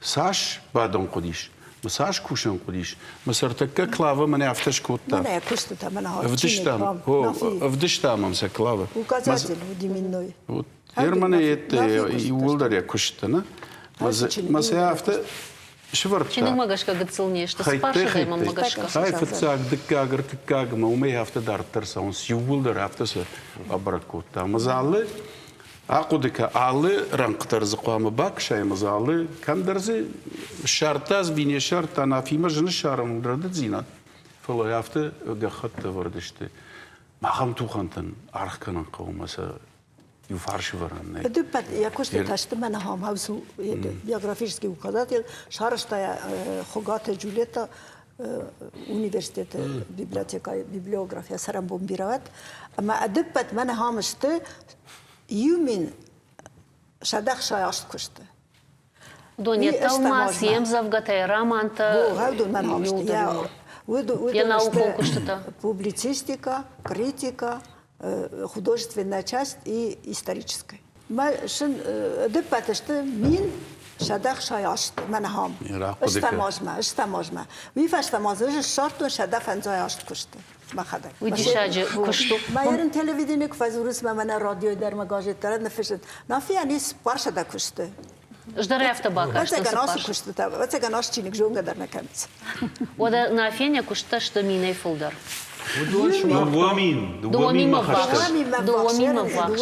[SPEAKER 4] цас бадын хъуыдис, мӕ цас кусӕн хъуыдис. Мӕ сӕртӕккӕ Клава мӕнӕ афтӕ скодта.
[SPEAKER 3] Мӕнӕ куыстытӕ, мӕнӕ
[SPEAKER 4] Ӕвдыста мӕм сӕ Клава.
[SPEAKER 3] Указатель уыди
[SPEAKER 4] Вот Германы иууылдӕр йӕ куысттӕ, нӕ? Мӕ сӕ афтӕ сывӕрдта.
[SPEAKER 2] Чиныгмӕ гӕсгӕ гыццыл не сты, цыппар мӕнмӕ гӕсгӕ.
[SPEAKER 4] Хай фыццаг, дыккаг, ӕртыккаг ӕмӕ уымӕй афтӕ дарддӕр цӕуынц. Иууылдӕр афтӕ сӕ бабӕрӕг кодта. Ӕмӕ дзы алы ахъуыды кӕ, алы рӕнхъ дӕр дзы хъуамӕ бакӕсай ӕмӕ дзы алы кӕмдӕр дзы ссардта, ӕви не ссардта, Нафимӕ зын ссарын у рӕдыддзинад, фӕлӕ афтӕ гӕххӕтт ӕвӕрд сты. Ахӕм тухӕнтӕн аргъ кӕнын хъӕуы ӕмӕ сӕ иу фарсывӕрӕн нӕй.
[SPEAKER 3] Ӕдӕппӕт йӕ куыстытӕ сты мӕнӕ ахӕм биографический указатель сарӕзта Хуыгаты Джульетта университеты библиотекӕйы библиография цӕрӕнбон бирӕ уӕд. Ӕмӕ ӕдӕппӕт мӕнӕ ахӕм сты 1160 куысты.
[SPEAKER 2] Уыдон йӕ тӕлмац, йе мдзӕвгӕтӕ, йӕ романтӕ, йӕ наукон куыстытӕ.
[SPEAKER 3] Публицистика, критика, художественная часть и историческая. Мӕ сын ӕдӕппӕт сты 1168 мӕнӕ хам. Стӕм азмӕ, стӕм азмӕ. Уый фӕстӕ ма дзы ссардтон 158 куысты мӕхӕдӕг.
[SPEAKER 2] Уый диссаджы куыст у.
[SPEAKER 3] Мӕ ерын телевидение куы фӕдзурынц, мӕ мӕнӕ радиойы дӕр, мӕ газет дӕр ныффыссынц. Нафийӕн ис 400 куысты.
[SPEAKER 2] Ӕз дӕр афтӕ бакастӕн.
[SPEAKER 3] Ӕцӕгӕн ацы куыстытӕ, ӕцӕгӕн ацы чиныг зонгӕ дӕр нӕ кӕнынц.
[SPEAKER 2] Уӕдӕ Нафийӕн йӕ куысттӕ сты минӕй фылдӕр.
[SPEAKER 4] 2000. 2000-мӕ
[SPEAKER 2] ввахс.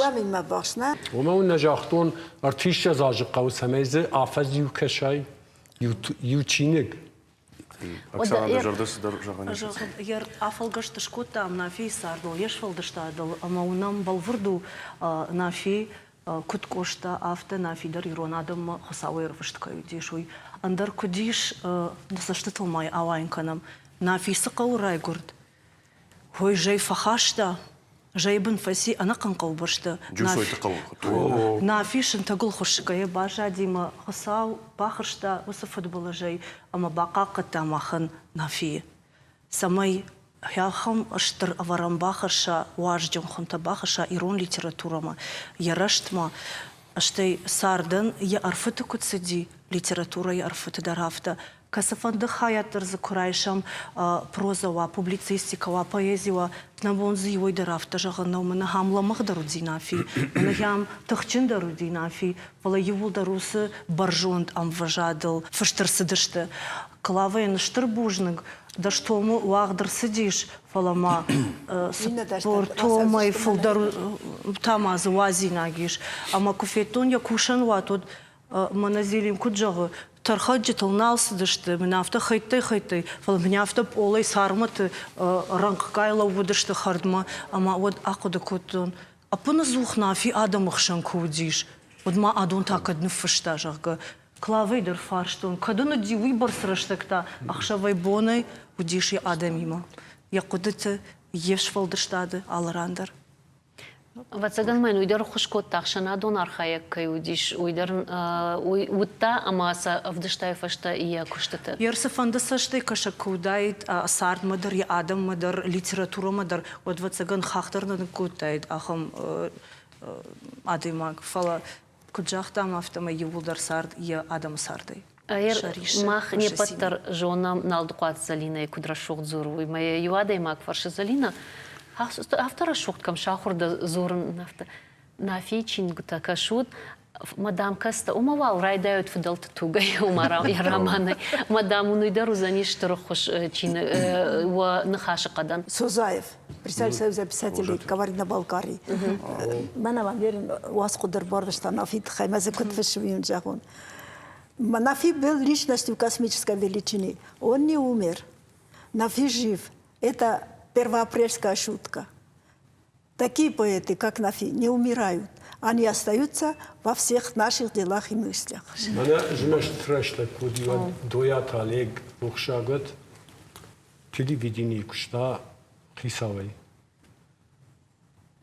[SPEAKER 3] 2000-мӕ ввахс, нӕ?
[SPEAKER 5] Уымӕ уын нӕ загътон, ӕртиссӕдз азы хъӕуы, цӕмӕй дзы афӕдз иу кӕсай, иу чиныг.
[SPEAKER 1] Оксана, дӕ зӕрдӕ цыдӕр зӕгъӕн ис?
[SPEAKER 6] Йӕ афӕлгӕст скодтам Нафийы цардыл, йе сфӕлдыстадыл, ӕмӕ уынӕм бӕлвырд у, Нафи куыд Къоста, афтӕ Нафи дӕр ирон адӕммӕ Хуыцауӕй ӕрвыст кӕй уыдис, уый. Ӕндӕр куыд ис, нӕ цӕстытыл ма йӕ ауайын кӕнӕм. Нафи цы хъӕуы райгуырд, уый зӕй фӕхаста, зӕйы бын фӕци ӕнӕхъӕн хъӕубӕсты.
[SPEAKER 1] Джусойты хъӕуы.
[SPEAKER 6] Нафи сынтӕгыл хуыссгӕйӕ баззади мӕ Хуыцау бахызта уыцы фыдбылызӕй ӕмӕ бахъахъхъӕдта махӕн Нафийы, цӕмӕй ахӕм стыр ӕвӕрӕн бахӕсса, уазджын хуынтӕ бахӕсса ирон литературӕмӕ, йӕ рӕзтмӕ, стӕй цардӕн йӕ ӕрфыты куыд цыди, литературӕйы ӕрфыты дӕр афтӕ. Кӕцыфӕнды хайад дӕр дзы куы райсӕм, прозӕ уа, публицистикӕ уа, поэзи уа, нӕ бон дзы иуӕй дӕр афтӕ зӕгъын нӕу, мӕнӕ ахӕм лӕмӕгъдӕр уыди Нафи, мӕнӕ ахӕм тыхджындӕр уыди Нафи, фӕлӕ иууылдӕр уыцы бӕрзонд ӕмвӕзадыл фыст ӕрцыдысты. Клавӕйӕн стыр бузныг, дӕс томы уагъд ӕрцыдис, фӕлӕ ма 40 томӕй фылдӕр та ма дзы уадзинаг ис. Ӕмӕ куы федтон йӕ кусӕн уат, уӕд мӕнӕ Зелим куыд зӕгъы, тӕрхӕджытыл нал цыдысты, мын афтӕ хӕйттӕй-хӕйттӕй, фӕлӕ мын афтӕ пъолӕй цармӕты рӕнхъгай лӕууыдысты хӕрдмӕ, ӕмӕ уӕд ахъуыды кодтон, ӕппынӕдзух Нафи адӕмы хсӕн куы уыдис, уӕд ма адон та кӕд ныффыста, зӕгъгӕ. Клавӕй дӕр фарстон, кӕд ын уыди уыйбӕрц рӕстӕг та ӕхсӕвӕй-бонӕй уыдис йӕ адӕмимӕ, йӕ хъуыдыты, йе сфӕлдыстады алы ран дӕр.
[SPEAKER 2] Ӕвӕццӕгӕн ма йын уый дӕр ӕххуыс кодта, ӕхсӕнадон архайӕг кӕй уыдис, уый дӕр уый уыдта ӕмӕ сӕ ӕвдыста йӕ фӕстӕ йӕ куыстыты.
[SPEAKER 6] Йе рцыфӕнды цӕстӕй кӕсӕг куы уыдаид цардмӕ дӕр, йӕ адӕммӕ дӕр, литературӕмӕ дӕр, уӕд, ӕвӕццӕгӕн, хах дӕр нӕ ныккодтаид ахӕм адӕймаг. Фӕлӕ, куыд загътам, афтӕмӕй иууылдӕр цард йӕ адӕмы цардӕй.
[SPEAKER 2] Мах не ппӕт дӕр зонӕм Налдыхъуаты Зӕлинӕйы куыд рӕсугъд дзуры, уый. Мӕ иу адӕймаг фӕрсы Зӕлинӕ, афтӕ рӕсугъд кӕм сахуыр дӕ дзурын, афтӕ. Нафийы чингуытӕ кӕсут, мадам кӕстӕ, уымӕ уал райдайут фыдӕлты тугӕй, уымӕ йӕ романӕй. Мадам уын уый дӕр уыдзӕни стыр ӕххуыс чиныг уӕ ныхасы хъӕдӕн.
[SPEAKER 3] Созаев, представитель Союза писателей Кабардино-Балкарии. Мӕнӕ мӕм ерын уацхъуыд ӕрбарвыста Нафийы тыххӕй, мӕ дзы куыд фыссы, уый йын зӕгъон. Нафи был личностью космической величины. Он не умер. Нафи жив. Это первоапрельская шутка. Такие поэты, как Нафи, не умирают. Они остаются во всех наших делах и мыслях.
[SPEAKER 5] Мӕнӕ змӕст рӕстӕг куыд уӕд Дойаты Олег рухсаг уӕд телевиденийы куыста хицауӕй.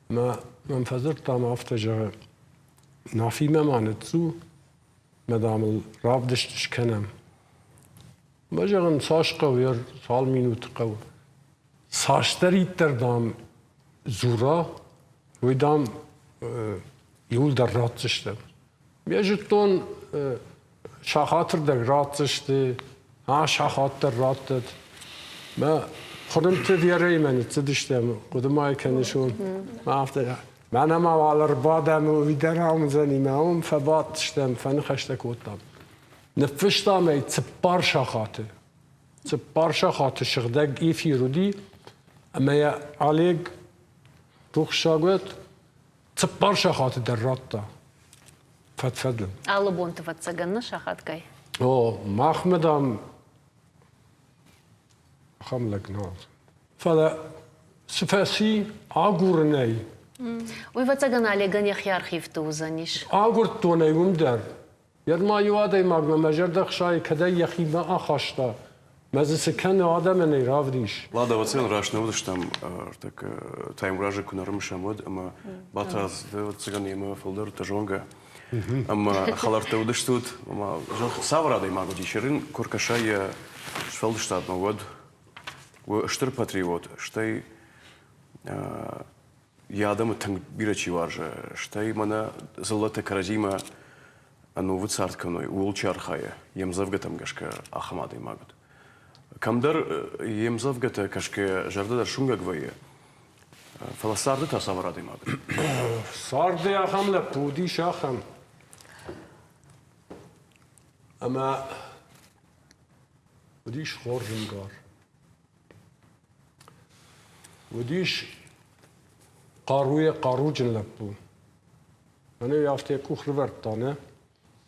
[SPEAKER 5] Мӕ мӕм фӕдзырдта ӕмӕ афтӕ зӕгъы. Нафимӕ ма ныццу, мӕ дам ыл равдыст скӕнӕм. Мӕ зӕгъын, цас хъӕуы, цал минуты хъӕуы. Цасдӕриддӕр, дам, дзура, уый, дам, иуылдӕр ратдзыстӕм. Ме зыдтон, сахатырдӕг ратдзысты, сахат дӕр раттӕд. Мӕ Хуырымты Верӕимӕ ныццыдыстӕм, хъуыды ма кӕныс, уым. Афтӕ, мӕнӕ ма уал ӕрбадӕм, уый дӕр ауындзӕни мӕ уым фӕбадтыстӕм, фӕныхӕстӕ кодтам. Ныффыстам ӕй 4 сахаты. 4 сахаты сыгъдӕг эфир уыди, ӕмӕ йӕ Олег рухссаг уӕд, 4 сахаты дӕр радта фӕд-фӕдыл.
[SPEAKER 2] Алы бонты ӕвӕццӕгӕн нӕ сахатгай?
[SPEAKER 5] О, махмӕ, дам, ахӕм лӕг нал. Фӕлӕ цы фӕци агурынӕй?
[SPEAKER 2] Уый, ӕвӕццӕгӕн, Олегӕн йӕхи архивты уыдзӕнис.
[SPEAKER 5] Агуырдтон ӕй уым дӕр. Йӕ ма иу адӕймагмӕ мӕ зӕрдӕ хсайы, кӕдӕй йӕхимӕ ахаста. Мӕ дзы цы кӕны, адӕмӕн ӕй равдис.
[SPEAKER 1] Лада, ӕвӕццӕгӕн раст нӕ уыдыстӕм, ӕртӕккӕ Таймуразы куы нӕ рымысӕм, уӕд ӕмӕ Батрадз, ды ӕвӕццӕгӕн йемӕ фылдӕр уыдтӕ зонгӕ. Ӕмӕ хӕлӕрттӕ уыдыстут. Ӕмӕ зӕгъ, цавӕр адӕймаг уыдис? Ерын куы ркӕсай йӕ сфӕлдыстадмӕ, уӕд у стыр патриот, стӕй йӕ адӕмы тынг бирӕ чи уарзы, стӕй мӕнӕ дзыллӕтӕ кӕрӕдзимӕ ӕнувыд цард кӕной, ууыл чи архайы, йе мдзӕвгӕтӕм гӕсгӕ ахӕм адӕймаг уыд. Кӕмдӕр йе мдзӕвгӕтӕ кӕсгӕ зӕрдӕ дӕр суынгӕг вӕййы, фӕлӕ царды та цавӕр адӕймаг уыд?
[SPEAKER 5] Царды ахӕм лӕппу уыдис, ахӕм. Ӕмӕ уыдис хорз ӕмгар. Уыдис хъаруйӕ хъаруджын лӕппу. Мӕнӕ афтӕ йӕ къух рывӕрдта, нӕ?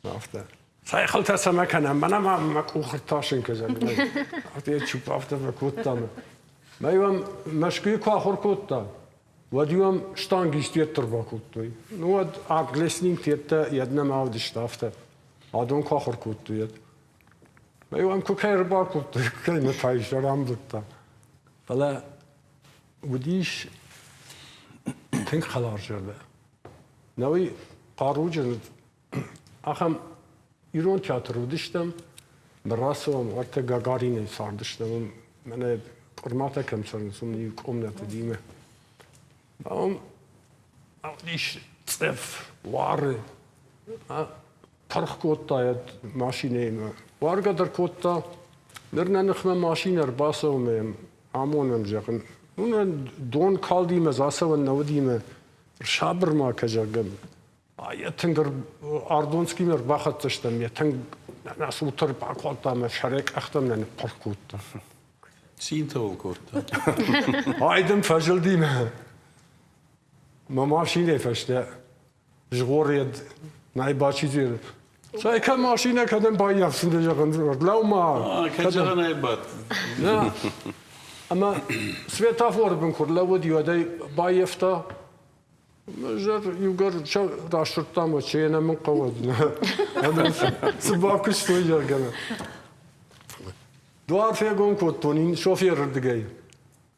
[SPEAKER 5] Афтӕ. Цӕй хылтӕ цӕмӕ кӕнӕм, мӕнӕ ма мӕ къух ӕртасын кӕдзӕн. Афтӕ йӕ чупп афтӕ фӕкодта. Мӕ-иу ӕм Мӕскуыйы куы ахуыр кодта, уӕд-иу ӕм штангист йеддӕр бакодтой. Ну, уӕд армрестлинг йедтӕ йӕд нӕма уыдысты афтӕ. Адон куы ахуыр кодтой, йӕд. Мӕ-иу ӕм куы кӕй ӕрбакодтой, куы кӕй нӕ та ис ӕрӕмбырдта. Фӕлӕ уыдис тынг хӕларзӕрдӕ. Нӕуый хъаруджын ахӕм ирон театр уыдыстӕм, рацӕуӕм, уӕртӕ Гагаринӕй цардыстӕм, уым мӕнӕ къуырматӕ кӕм цӕрынц, уым иу къомнӕт уыди. Уым уыдис цъыф, уары, Пырх кодта йӕ машинӕимӕ. Уаргӕ дӕр кодта. Ныр нӕ ныхмӕ машинӕ ӕрбацӕуы ӕмӕ йӕм амонӕм, зӕгъын. Ну, нӕ дон калдимӕ ацӕуӕн нӕ уыдимӕ. Сабыр ма кӕ, зӕгъгӕ. Йӕ тынг Ардонскимӕ ӕрбахӕццӕ стӕм, йӕ тынг нӕ цурты ӕрбакодта ӕмӕ сӕрӕй къӕхтӕм нӕ ныппырх кодта.
[SPEAKER 4] Цинтӕ уыл кодта.
[SPEAKER 5] Ай дын фӕзылди мӕ. Мӕ машинӕйы фӕстӕ згъорӕд, нӕй бачидзер. Цӕй кӕм машинӕ кӕдӕм баййафдзынӕ зӕгъын, ӕрлӕу ма.
[SPEAKER 4] Кӕд зӕгъын ӕй бадт.
[SPEAKER 5] Ӕмӕ светофоры бын куы рлӕууыди, уӕд ӕй баййӕфта. Зӕр иугӕр расырдта мӕ че нӕ мын хъӕуӕд. Цы бакуыстой, зӕгъгӕ. Дуар фегом кодтон шоферырдыгӕй.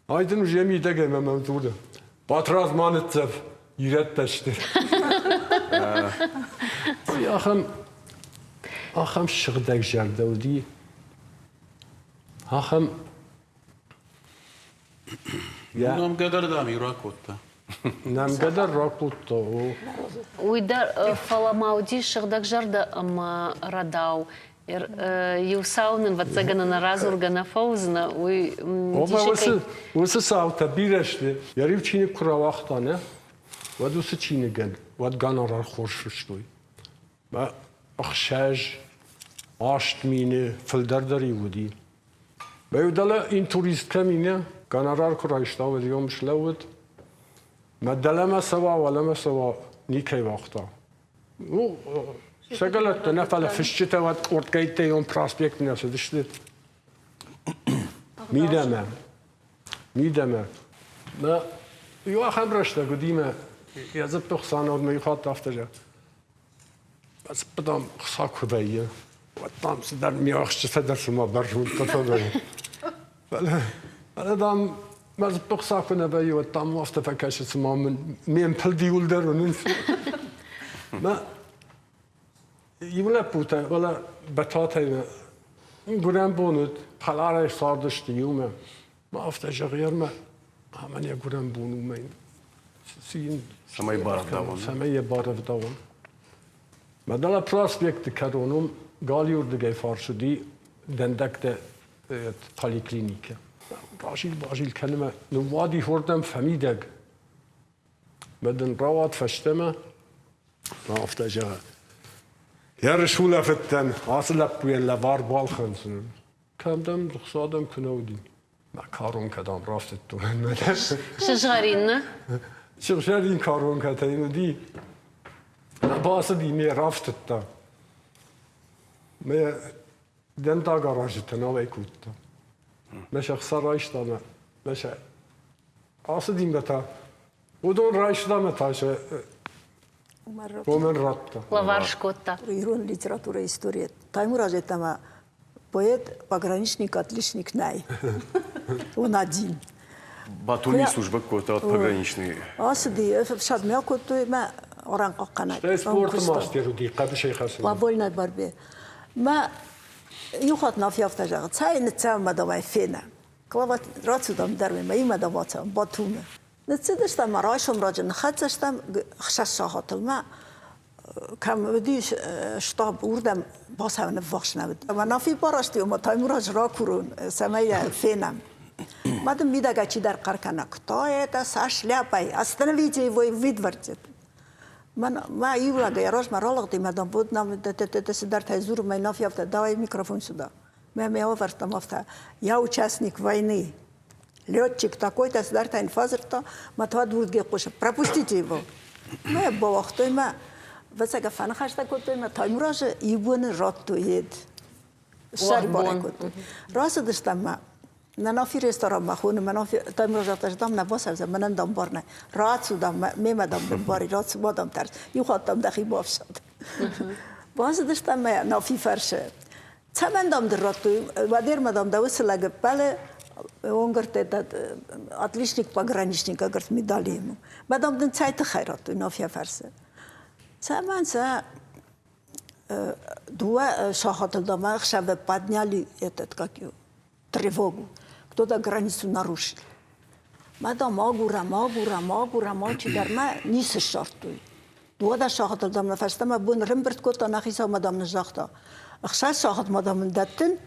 [SPEAKER 5] Ай дын уже мидӕгӕй мӕ мӕм дзуры. Батрадз ма ныццӕв, ирӕттӕ сты. Ахӕм ахӕм сыгъдӕг зӕрдӕ уыди, ахӕм
[SPEAKER 4] Нӕмгӕ дӕр дам-иу ракодта.
[SPEAKER 5] Нӕмгӕ дӕр ракодта, о.
[SPEAKER 2] Уый дӕр, фӕлӕ ма уыди сыгъдӕгзӕрдӕ ӕмӕ рӕдау. Иу цау нын, ӕвӕццӕгӕн, ӕнӕ радзургӕ нӕ фӕуыдзынӕ, уый
[SPEAKER 5] Ома уыцы, уыцы цаутӕ бирӕ сты. Йӕ риу чиныг куы рауагъта, нӕ, уӕд уыцы чиныгӕн уӕд гонорар хорз фыстой. 6, 8 000 фылдӕр дӕр-иу уыди. Мӕ дӕлӕ интурист кӕм и, нӕ, гонорар куы райста, уӕд йом слӕууыд. Мӕ дӕлӕмӕ цӕуа, уӕлӕмӕ цӕуа, никӕй уагъта. Ну, сӕгӕлӕттӕ нӕ, фӕлӕ фысджытӕ уӕд къордгӕйттӕй он проспект нӕ цыдысты. Мидӕмӕ. Мидӕмӕ. Мӕ иу ахӕм рӕстӕг уыди мӕ йӕ дзыппы хца нӕ уыд, мӕ иу хатт афтӕ зӕгъ. Дзыппы, дам, хца куы вӕййы, уӕд, дам, цыдӕр ме уӕхсчытӕ дӕр цыма бӕрзонддӕр фӕвӕййы. Фӕлӕ, фӕлӕ, дам, мӕ дзыппы хца куы нӕ вӕййы, уӕд, дам, афтӕ фӕкӕсы, цыма мын ме мпылд иуылдӕр уынынц. Мӕ иу лӕппутӕ, фӕлӕ Бӕтатӕй гуырӕн бон уыд, хӕларӕй цардысты иумӕ. Ма афтӕ зӕгъы, ӕрмӕ амӕн йӕ гуырӕн бон у, мӕ йын
[SPEAKER 1] цӕмӕй барӕвдауон.
[SPEAKER 5] Цӕмӕй йӕ барӕвдауон. Мӕ дӕлӕ проспекты кӕрон уым галиуырдыгӕй фарс уыди дӕндӕгтӕ поликлиникӕ. Базил-базил кӕны мӕ ныууади хордӕм фӕмидӕг. Мӕ дын рауад фӕстӕмӕ, афтӕ зӕгъы. Ерыс улӕфыдтӕн, ацы лӕппуйӕн лӕвар балхӕндзынӕн. Кӕм дӕм рухс адӕм куы нӕ уыди. Мӕ карон кӕдӕм рафтыдтон.
[SPEAKER 2] Сызгъӕрин, нӕ?
[SPEAKER 5] Сыгъзӕрин каронкӕтӕ йын уыди. Бацыди, ме рафтыдта. Мӕ дӕндаг аразджытӕ нал ӕй кодта. Мӕ сӕ хца райста мӕ мӕ сӕ ацыди мӕ та уыдон райста мӕ та сӕ уымӕн радта.
[SPEAKER 2] Лӕвар скодта.
[SPEAKER 3] Ирон литературӕйы историйӕ Таймураз ӕмӕ поэт пограничник отличник нӕй. Он один.
[SPEAKER 1] Батуми службӕ кодта пограничный.
[SPEAKER 3] Ацыди, ӕфсадмӕ кодтой мӕ арӕнхъахъхъӕнӕг.
[SPEAKER 5] Стӕй спорты мастер уыди, хъӕбысӕй хӕцын.
[SPEAKER 3] По вольной борьбе. Мӕ иу хатт Нафи афтӕ зӕгъы, цӕй ныццӕуӕм мӕ давай фенӕм. Клава рацыдам дӕр мемӕ, имӕ дам бацӕуӕм Батумы. Ныццыдыстӕм ма райсом раджы ныхӕццӕ стӕм хсӕз сахатыл мӕ кӕм уыдис штаб, уырдӕм бацӕуын ӕввахс нӕ уыд. Ӕмӕ Нафи барасти, ома Таймураз ракурон, цӕмӕй йӕ фенӕм. Ма дын мидӕгӕй чидӕр хъӕр кӕна, кто это со шляпой? Остановите его и выдворите. Мӕ иу лӕгӕй размӕ ралыгъди, мӕ дам, вот нам цыдӕртӕ дзуры, мӕ Нафи афтӕ, давай микрофон сюда. Мӕ мӕ авӕрдтам афтӕ, я участник войны. Летчик такой-то цыдӕртӕ йын фӕдзырдта, мӕ та дурдге хъусы, пропустите его. Мӕ бауагътой мӕ, ӕвӕццӕгӕн фӕныхӕстӕ кодтой мӕ Таймуразы иу боны радтой ед. Ссӕрибарӕй кодтой. Рацыдыстӕм мӕ нӕ Нафи ресторанмӕ хоны, мӕ Нафи Таймураз загъта, дам нӕ бацӕудзӕн, мӕнӕн дам бар нӕй. Рацу, дам, мемӕ дам бар рацу, ма дам тӕрс. Иу хатт дам дӕхи бафсад. Бацыдыстӕм мӕ Нафи фӕрсы. Цӕмӕн дам дын радтой, уӕдермӕ дам дӕ уыцы лӕг ӕппӕлы, он говорит, этот отличник пограничник, говорит, медали ему. Мӕ дам дын цӕй тыххӕй радтой, Нафия фӕрсы. Цӕмӕн сӕ дыууӕ сахатыл дам ӕхсӕвы подняли этот, как его, тревогу. Кто-то границу нарушил. Мӕ дам агурӕм, агурӕм, агурӕм, алчидӕр мӕ ницы ссардтой. Дыууадӕс сахатыл дам нӕ фӕстӕмӕ бон ӕрӕмбырд кодта, нӕ хицаумӕ дам ныззагъта. Ӕхсӕз сахатмӕ дам ын дӕттын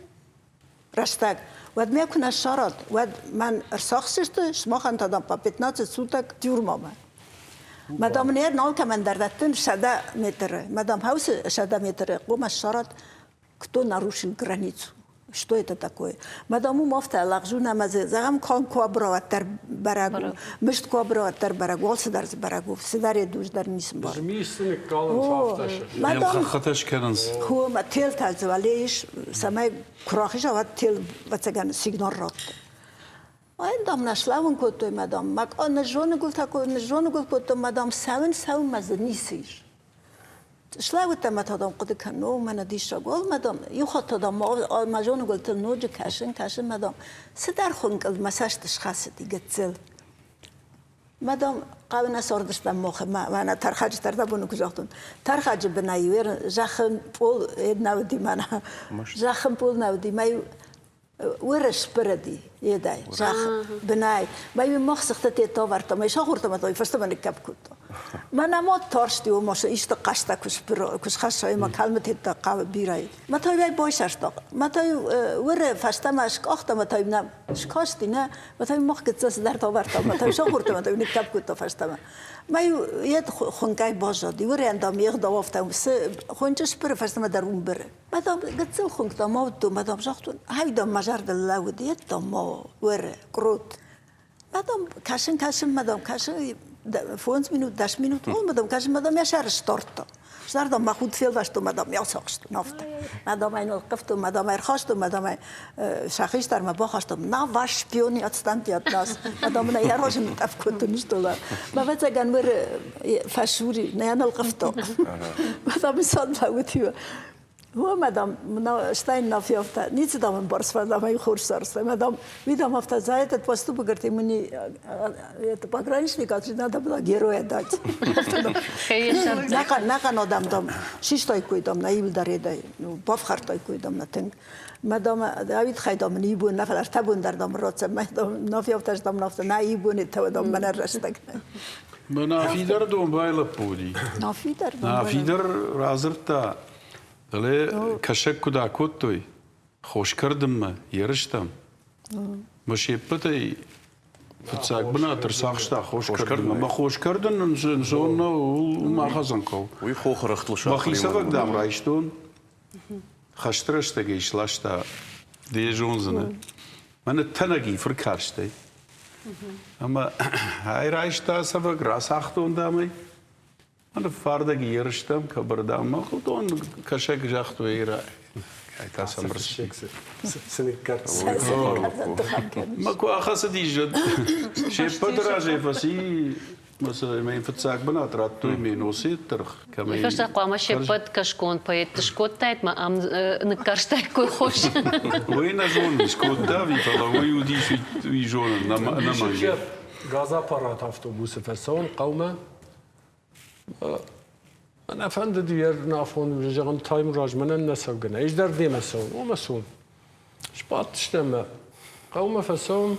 [SPEAKER 3] рӕстӕг. Уӕд мӕ куы нӕ ссарат, уӕд мӕн ӕрцахсдзысты, сымахӕн та дам по 15 суток тюрьмамӕ. Мадам ын нал кӕмӕн дӕр дӕттын 100 метры. Мадам хаусы 100 метры хъуамӕ ссарат кто нарушил границу. Что это такое? Мадам уым афтӕ лӕгъз у нӕ дзы зӕгъӕм калм куы абыра, уӕддӕр бӕрӕг у, мыст куы абыра, уӕддӕр бӕрӕг у, алцыдӕр дзы бӕрӕг у, цыдӕр едуз дӕр ницы мбары.
[SPEAKER 5] Змис дзы ныккалынц афтӕ.
[SPEAKER 3] Мадам
[SPEAKER 4] Хӕххытӕ скӕнынц.
[SPEAKER 3] Хо, ма телтӕ дзы уӕле ис, цӕмӕй куы рахиза, уӕд тел, ӕвӕццӕгӕн, сигнал радта. Ай, дам, нӕ слӕууын кодтой, мадам. Мӕ ныззоныгуыл та ныззоныгуыл кодтон, мадам, цӕуын, цӕуын, мӕ дзы ницы ис. Слӕууыдтӕн мӕ та дам хъуыды кӕнын, о, мӕнӕ диссаг, о, мадам, иу хатт та дам мӕ зоныгуылтыл ноджы кӕсын, кӕсын, мадам, цыдӕр хуынкъыл мӕ цӕст схӕцыди гыццыл. Мадам, хъӕуы нӕ цардыстӕм мохы, мӕнӕ тӕрхӕджы тӕрдӕбоны куы загътон, тӕрхӕджы бынӕй зӕххын пъол нӕ уыди мӕнӕ, зӕххын пъол нӕ уыди, мӕ Уырыс бырыди едӕй, зӕххы бынӕй. Мӕ иу мах сыхты тет авӕрдта, мӕ сахурта мӕ той фӕстӕмӕ ныккӕпп кодта. Мӕнӕ ма тарсти, ома исты хъӕстӕ куы схӕсса, ӕмӕ калмы теттӕ хъӕуы бирӕ. Мӕ той ӕй байсӕрста. Мӕ той уыры фӕстӕмӕ скъахта, мӕ той нӕ скасти, нӕ, мӕ той мах гыццыл цыдӕртӕ авӕрдта, мӕ той сахурта, мӕ той ныккӕпп кодта фӕстӕмӕ. Мӕ иу йед хуынкъӕй баззади, уырӕн дам йе гъдау афтӕ цы хуынчъы сбыры, фӕстӕмӕ дӕр уым быры. Мадам гыццыл хуынкътӕ ма уыдтон, мадам загътон, ай дам мӕ зӕрдыл лӕууыд, йеддӕм ма уӕры, кърот. Мадам кӕсын, кӕсын, мадам кӕсын, 5 минут, 10 минут, о, мадам кӕсын, мадам йӕ сӕр сдардта. Сдардта, мӕ худ фелвӕстон, мадам йӕ ацахстон афтӕ. Мадам ӕй нылхъывтон, мадам ӕрхастон, мадам ӕй сӕ хистӕрмӕ бахастон. На ваш шпион отстаньте от нас. Мадам ын ӕй йӕ разы нытъӕпп кодтон стъолы. Ӕвӕццӕгӕн уыры фӕсури, нӕ йӕ нылхъывтон. Мадам сын лӕууыди. О, дам, стӕй Нафи афтӕ, ницы дам ӕмбарыс, фӕлӕ мӕ хорз царст. Ӕмӕ дам, уый дам афтӕ, за этот поступок, говорит, ему не, это пограничник, надо было героя дать. Нӕхъӕн адӕм, дам, систаиккой, дам, нӕ иуылдӕр едӕй, ну, бафхӕрдтаиккой, дам, нӕ тынг. Мӕ дам, авид хай, дам, иу бон нӕ, фӕлӕ ӕртӕ бон дӕр, дам, рацӕ, мӕ дам, Нафи афтӕ, дам, афтӕ, нӕ иу бон дам, мӕнӕ рӕстӕг.
[SPEAKER 4] Мӕ Нафи дӕр домбай лӕппу уыди.
[SPEAKER 3] Нафи дӕр
[SPEAKER 4] Нафи дӕр радзырдта, фӕлӕ кӕсӕг куыд акодтой хос кӕрдынмӕ ерыстӕм, мӕ се ппӕтӕй фыццаг бынат ӕрцахста хос кӕрдын. Мӕ хос кӕрдын ӕнцон нӕу, уым ахӕцын хъӕуы.
[SPEAKER 1] Уый хохы рӕгътыл
[SPEAKER 4] Мӕхи цӕвӕг, дам, райстон, хӕсты рӕстӕгӕй сласта, де зондзынӕ. Мӕнӕ тӕнӕги фыркарстӕй. Ӕмӕ ай райста цӕвӕг, рацагътон дам ӕй. Ныффардӕг ерыстӕм, кӕбырдӕм. Мӕхъуыдон кӕсӕг загътой, кӕй та сӕм Мӕ куы ахӕцыди зӕд, се ппӕты разӕй фӕци мӕ йын фыццаг бынат радтой ме носы дыргъ.
[SPEAKER 2] Уый фӕстӕ хъуамӕ се ппӕт кӕсгон поэтты скодтаид ӕмӕ ам ныккарстаиккой хос.
[SPEAKER 4] Уый нӕ зонын, скодта ӕви, фӕлӕ уый уыдис, уый зонын, нӕмӕнг.
[SPEAKER 5] Газаппарат автобусы фӕцӕуын хъӕумӕ. Мӕнӕ фӕндыди ӕрнафон, зӕгъын, Таймураз, мӕнӕн нӕ цӕугӕ нӕ, ӕз дӕр демӕ цӕуын, омӕ цон. Сбадтыстӕм ӕмӕ хъӕумӕ фӕцӕуын.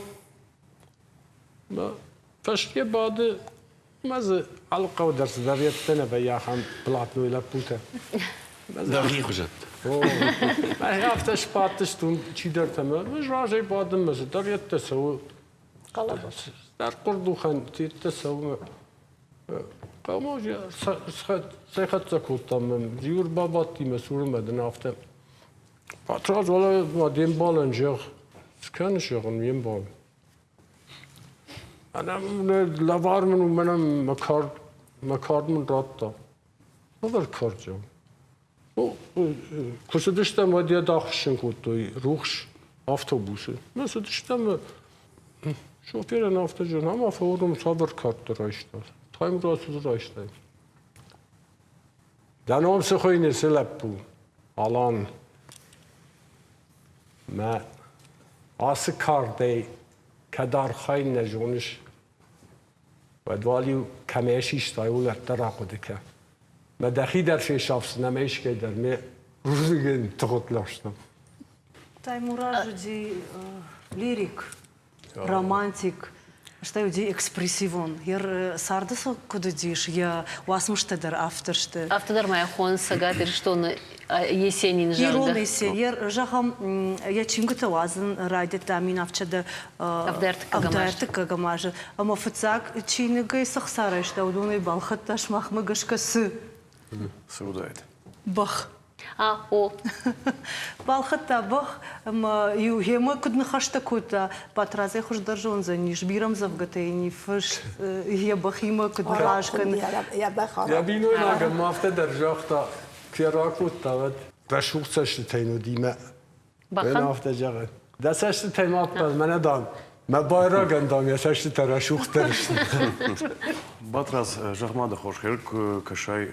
[SPEAKER 5] Фӕсте бады Ма дзы алы хъӕуы дӕр цыдӕр йедтӕ нӕ вӕййы ахӕм платной лӕппутӕ.
[SPEAKER 4] Дӕхи хуызӕттӕ.
[SPEAKER 5] Афтӕ сбадтыстон чидӕртӕ мӕ ӕз разӕй бадын мӕ цыдӕр йедтӕ цӕуы. Цыдӕр хъуырдухӕн йедтӕ цӕуы. Хъӕумӕ цӕй хӕццӕ кодтам мӕ иу ӕрбабадти мӕ цуры мӕ дын афтӕ. Батрадз, уӕлӕ ма де мбалӕн зӕгъ, цы кӕныс, зӕгъын, ме мбал. Лӕвар мын у мӕнӕн мӕ кард, мӕ кард мын радта. Цавӕр кард зӕгъ? Ну, куы цыдыстӕм, уӕд йӕ дахуыссын кодтой рухс автобусы. Мӕ цыдыстӕм, шоферӕн афтӕ зӕгъын, ама фӕуырм цавӕр кардтӕ райста. Таймураз цы райстай? Дӕ ном цы хуыйны, цы лӕппу? Алан. Мӕ ацы кардӕй кӕд архайын нӕ зоныс, уӕд уал-иу кӕмӕй систай, уыдӕттӕ рахъуыды кӕ. Мӕ дӕхи дӕр фесафдзынӕ ӕмӕ искӕй дӕр ме рудзынгӕн тыгъуыт ластон.
[SPEAKER 6] Таймураз уыди лирик, романтик, стӕй уыди экспрессивон. Йӕ царды цы куыд уыдис, йӕ уацмыстӕ дӕр афтӕ сты.
[SPEAKER 2] Афтӕ дӕр ма йӕ хонынц Цӕгат Ирыстоны Есенин, зӕгъгӕ.
[SPEAKER 6] Ирон Есенин. Зӕгъӕм, йӕ чингуытӕ уадзын райдыдта минӕвчады ӕвдӕртыккӕгӕм азы. Ӕмӕ фыццаг чиныгӕй цы хца райста, уыдонӕй балхӕдта сымахмӕ гӕсгӕ цы?
[SPEAKER 1] Цы уыдаид?
[SPEAKER 6] Бӕх.
[SPEAKER 2] А, о.
[SPEAKER 6] Балхӕдта бӕх ӕмӕ-иу йемӕ куыд ныхӕстӕ кодта, Батрадзӕй хуыздӕр зондзӕнис, бирӕ ӕмдзӕвгӕтӕ йын фыст, йӕ бӕхимӕ куыд ныхас кӕны.
[SPEAKER 5] Йӕ бинойнагӕн ма афтӕ дӕр загъта, куы йӕ ракодта, уӕд рӕсугъд цӕстытӕ йын уыди мӕ
[SPEAKER 2] Бӕхӕн?
[SPEAKER 5] Афтӕ зӕгъы. Дӕ цӕстытӕй ма аппӕл, мӕнӕ, дам, мӕ байрагӕн, дам, йӕ цӕстытӕ рӕсугъддӕр сты.
[SPEAKER 1] Батрадз, зӕгъ-ма дӕ хорз, хӕрӕг куы кӕсай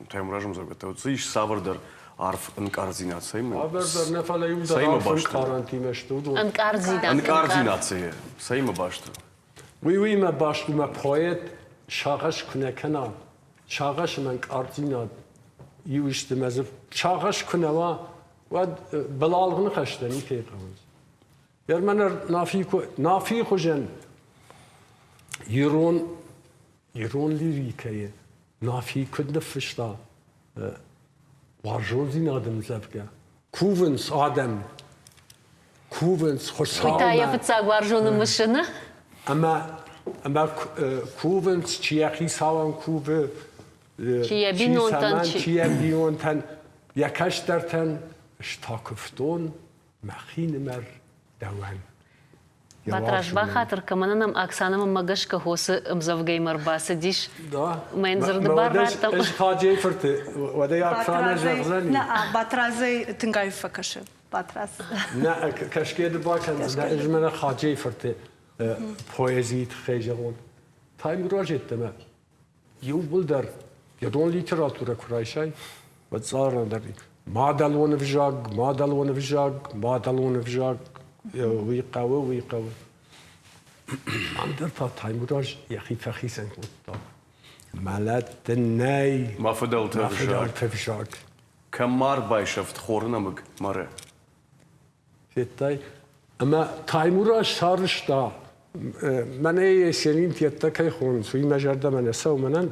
[SPEAKER 1] Таймуразы ӕмдзӕвгӕтӕ, уӕд дзы ис цавӕрдӕр арф ӕнкъарддзинад цӕимӕ?
[SPEAKER 5] Цавӕрдӕр нӕ, фӕлӕ иуылдӕр арф ӕнкъарӕнтимӕ сты уыдон.
[SPEAKER 2] Ӕнкъарддзинад.
[SPEAKER 1] Ӕнкъарддзинад цӕимӕ баст у?
[SPEAKER 5] Уый уыимӕ баст у, мӕ поэт сагъӕс куы нӕ кӕна, сагъӕс ӕмӕ ӕнкъарддзинад иу сты, мӕ дзы сагъӕс куы нӕ уа, уӕд былалгъ ныхӕстӕ никӕй хъӕуынц. Ермӕн Нафийы хуызӕн ирон, ирон лирикӕйы Нафи куыд ныффыста уарзондзинады ӕмдзӕвгӕ. Кувынц адӕм, кувынц Хуыцаумӕ.
[SPEAKER 2] Уый та йӕ фыццаг уарзоны мысыны.
[SPEAKER 5] Ӕмӕ, ӕмӕ кувынц, чи йӕ хицауӕн кувы,
[SPEAKER 2] чи йӕ бинонтӕн,
[SPEAKER 5] чи йӕ бинонтӕн, йӕ кӕстӕртӕн, ӕз та куывтон мӕхинымӕр дӕуӕн.
[SPEAKER 2] Батраз, бахатыр кӕмӕн нӕм Оксана мӕнмӕ гӕсгӕ хосы ӕмдзӕвгӕимӕ ӕрбацыдис. Мӕн дзырды бар радтам.
[SPEAKER 5] Ӕз Хаджейы фырты, уӕдӕй Оксана зӕгъдзӕни.
[SPEAKER 6] Нӕ, Батразӕй тынг аив фӕкӕсы. Батраз.
[SPEAKER 5] Нӕ, кӕсгӕ ды бакӕндзынӕ, ӕз мӕнӕ Хаджейы фырты поэзийы тыххӕй зӕгъон. Таймураз йеддӕмӕ иууылдӕр ирон литературӕ куы райсай, уӕд цъарӕн дӕр. Мадӕлон ӕвзаг, мадӕлон ӕвзаг, мадӕлон ӕвзаг, уый хъӕуы, уый хъӕуы. Ам дӕр та Таймураз йӕхи фӕхицӕн кодта. Мӕлӕт дын нӕй.
[SPEAKER 1] Мӕ фыдӕлты
[SPEAKER 5] ӕвзаг. Мӕ фыдӕлты ӕвзаг.
[SPEAKER 1] Кӕм ма ӕрбайсӕфт хоры нӕмыг мӕры?
[SPEAKER 5] Федтай? Ӕмӕ Таймураз сарӕзта, мӕнӕ Есенин тедтӕ кӕй хонынц, уый мӕ зӕрдӕмӕ нӕ цӕуы мӕнӕн.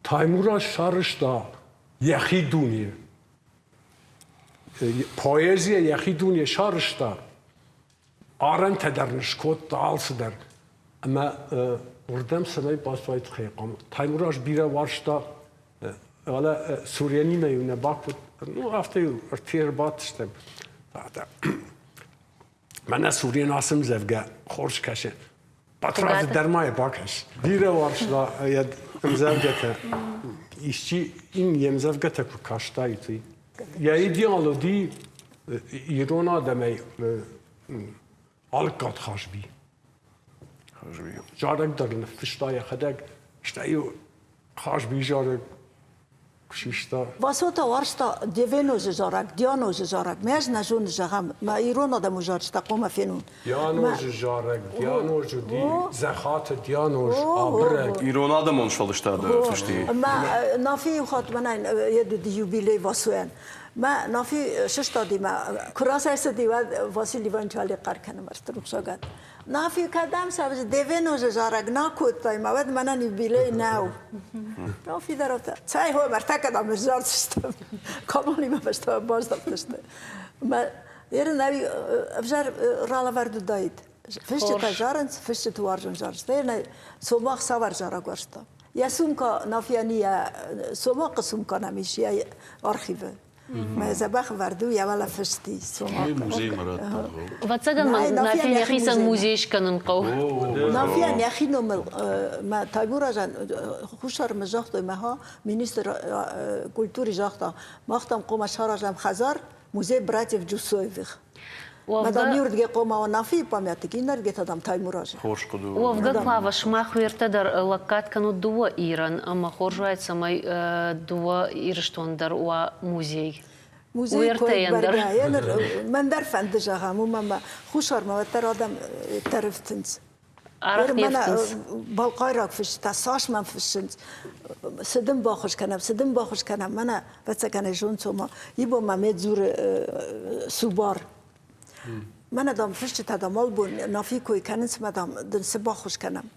[SPEAKER 5] Таймураз сарӕзта йӕхи дуне. Поэзийӕ йӕхи дуне сарӕзта. Арӕнтӕ дӕр скодта алцыдӕр. Ӕмӕ уырдӕм цӕмӕй бацуайы тыххӕй хъуамӕ. Таймураз бирӕ уарзта, фӕлӕ Сурянимӕ-иу нӕ бакодта. Ну, афтӕ-иу ӕртӕ ӕрбадтыстӕм. Мӕнӕ Сурен ацы ӕмдзӕвгӕ хорз кӕсы. Батрадз дӕр ма йӕ бакӕс. Бирӕ уарзта йӕ ӕмдзӕвгӕтӕ. Исчи ин йе мдзӕвгӕтӕ куы кастаид, уый. Йӕ идеал уыди ирон адӕмӕй Алыккаты Хазби.
[SPEAKER 1] Хазби.
[SPEAKER 5] Зарӕг дӕр ныффыста йӕхӕдӕг, стӕй-иу Хазби зарӕг систа.
[SPEAKER 3] Васо та уарзта Девенозы зарӕг, Дианозы зарӕг. Мӕ ӕз нӕ зоны, зӕгъӕм, мӕ ирон адӕмы зарджытӕ хъуамӕ фенон.
[SPEAKER 5] Дианозы зарӕг, Дианоз уыди Дзӕхаты Дианоз, абырӕг.
[SPEAKER 1] Ирон адӕмон сфӕлдыстады фысти.
[SPEAKER 3] Мӕ Нафи иу хатт мӕнӕн йед уыди юбилей Васойӕн. Мӕ Нафи сыстади мӕ куы рацӕйцыди, уӕд Василий Иванович Али хъӕр кӕны мӕсты рухсагӕн. Нафи, кӕдӕм цӕуыс, Девенозы зарӕг нӕ кодтай, мӕ уӕд мӕнӕн юбилей нӕу. Нафи дӕр афтӕ, цӕй хо, ӕртӕккӕ дам ныззардзыстӕм. Камалимӕ фӕстӕмӕ баздӕхтысты. Мӕ ерын ӕви ӕвзӕр ралӕвӕрд уыдаид. Фысджытӕ зарынц, фысджыты уарзон зарджытӕ. Ерын Цомахъ цавӕр зарӕг уарзта? Йӕ сумка Нафийӕн йӕ Цомахъы сумка нӕм ис йӕ архивы. Мӕ дзӕбӕх ӕвӕрд у, йӕ уӕлӕ фыст ис Цомахъы.
[SPEAKER 4] Музеймӕ радта.
[SPEAKER 2] Ӕвӕццӕгӕн Нафийӕн йӕхицӕн музей скӕнын хъӕуы.
[SPEAKER 3] Нафийӕн йӕхи номыл мӕ Таймуразӕн Хуссармӕ загътой, мӕ ха министр культуры загъта, мах там хъуамӕ саразӕм хӕдзар, музей братьев Джусоевых. Мадам иуырдыгӕй хъуамӕ Нафийы памятник, иннӕрдыгӕй та дам Таймуразы.
[SPEAKER 1] Хорз хъуыды у.
[SPEAKER 2] Уӕвгӕ, Клава, сымах уӕртӕ дӕр лӕггад кӕнут дыууӕ Ирӕн, ӕмӕ хорз уаид, цӕмӕй дыууӕ Ирыстон дӕр уа музей.
[SPEAKER 3] Музей кой бӕргӕ. Мӕн дӕр фӕнды, зӕгъӕм, уымӕ мӕ Хуссармӕ уӕддӕр адӕм тӕрфтынц.
[SPEAKER 2] Арӕх не фтынц.
[SPEAKER 3] Балхъайраг фысджытӕ цас мӕм фыссынц, цы дын баххуыс кӕнӕм, цы дын баххуыс кӕнӕм, мӕнӕ ӕвӕццӕгӕн зонцо ма, ибо ма ме дзуры Субар. Мӕнӕ, дам, фысджытӕ, дам, албон Нафи кой кӕнынц, мӕ, дам, дын цы баххуыс кӕнӕм.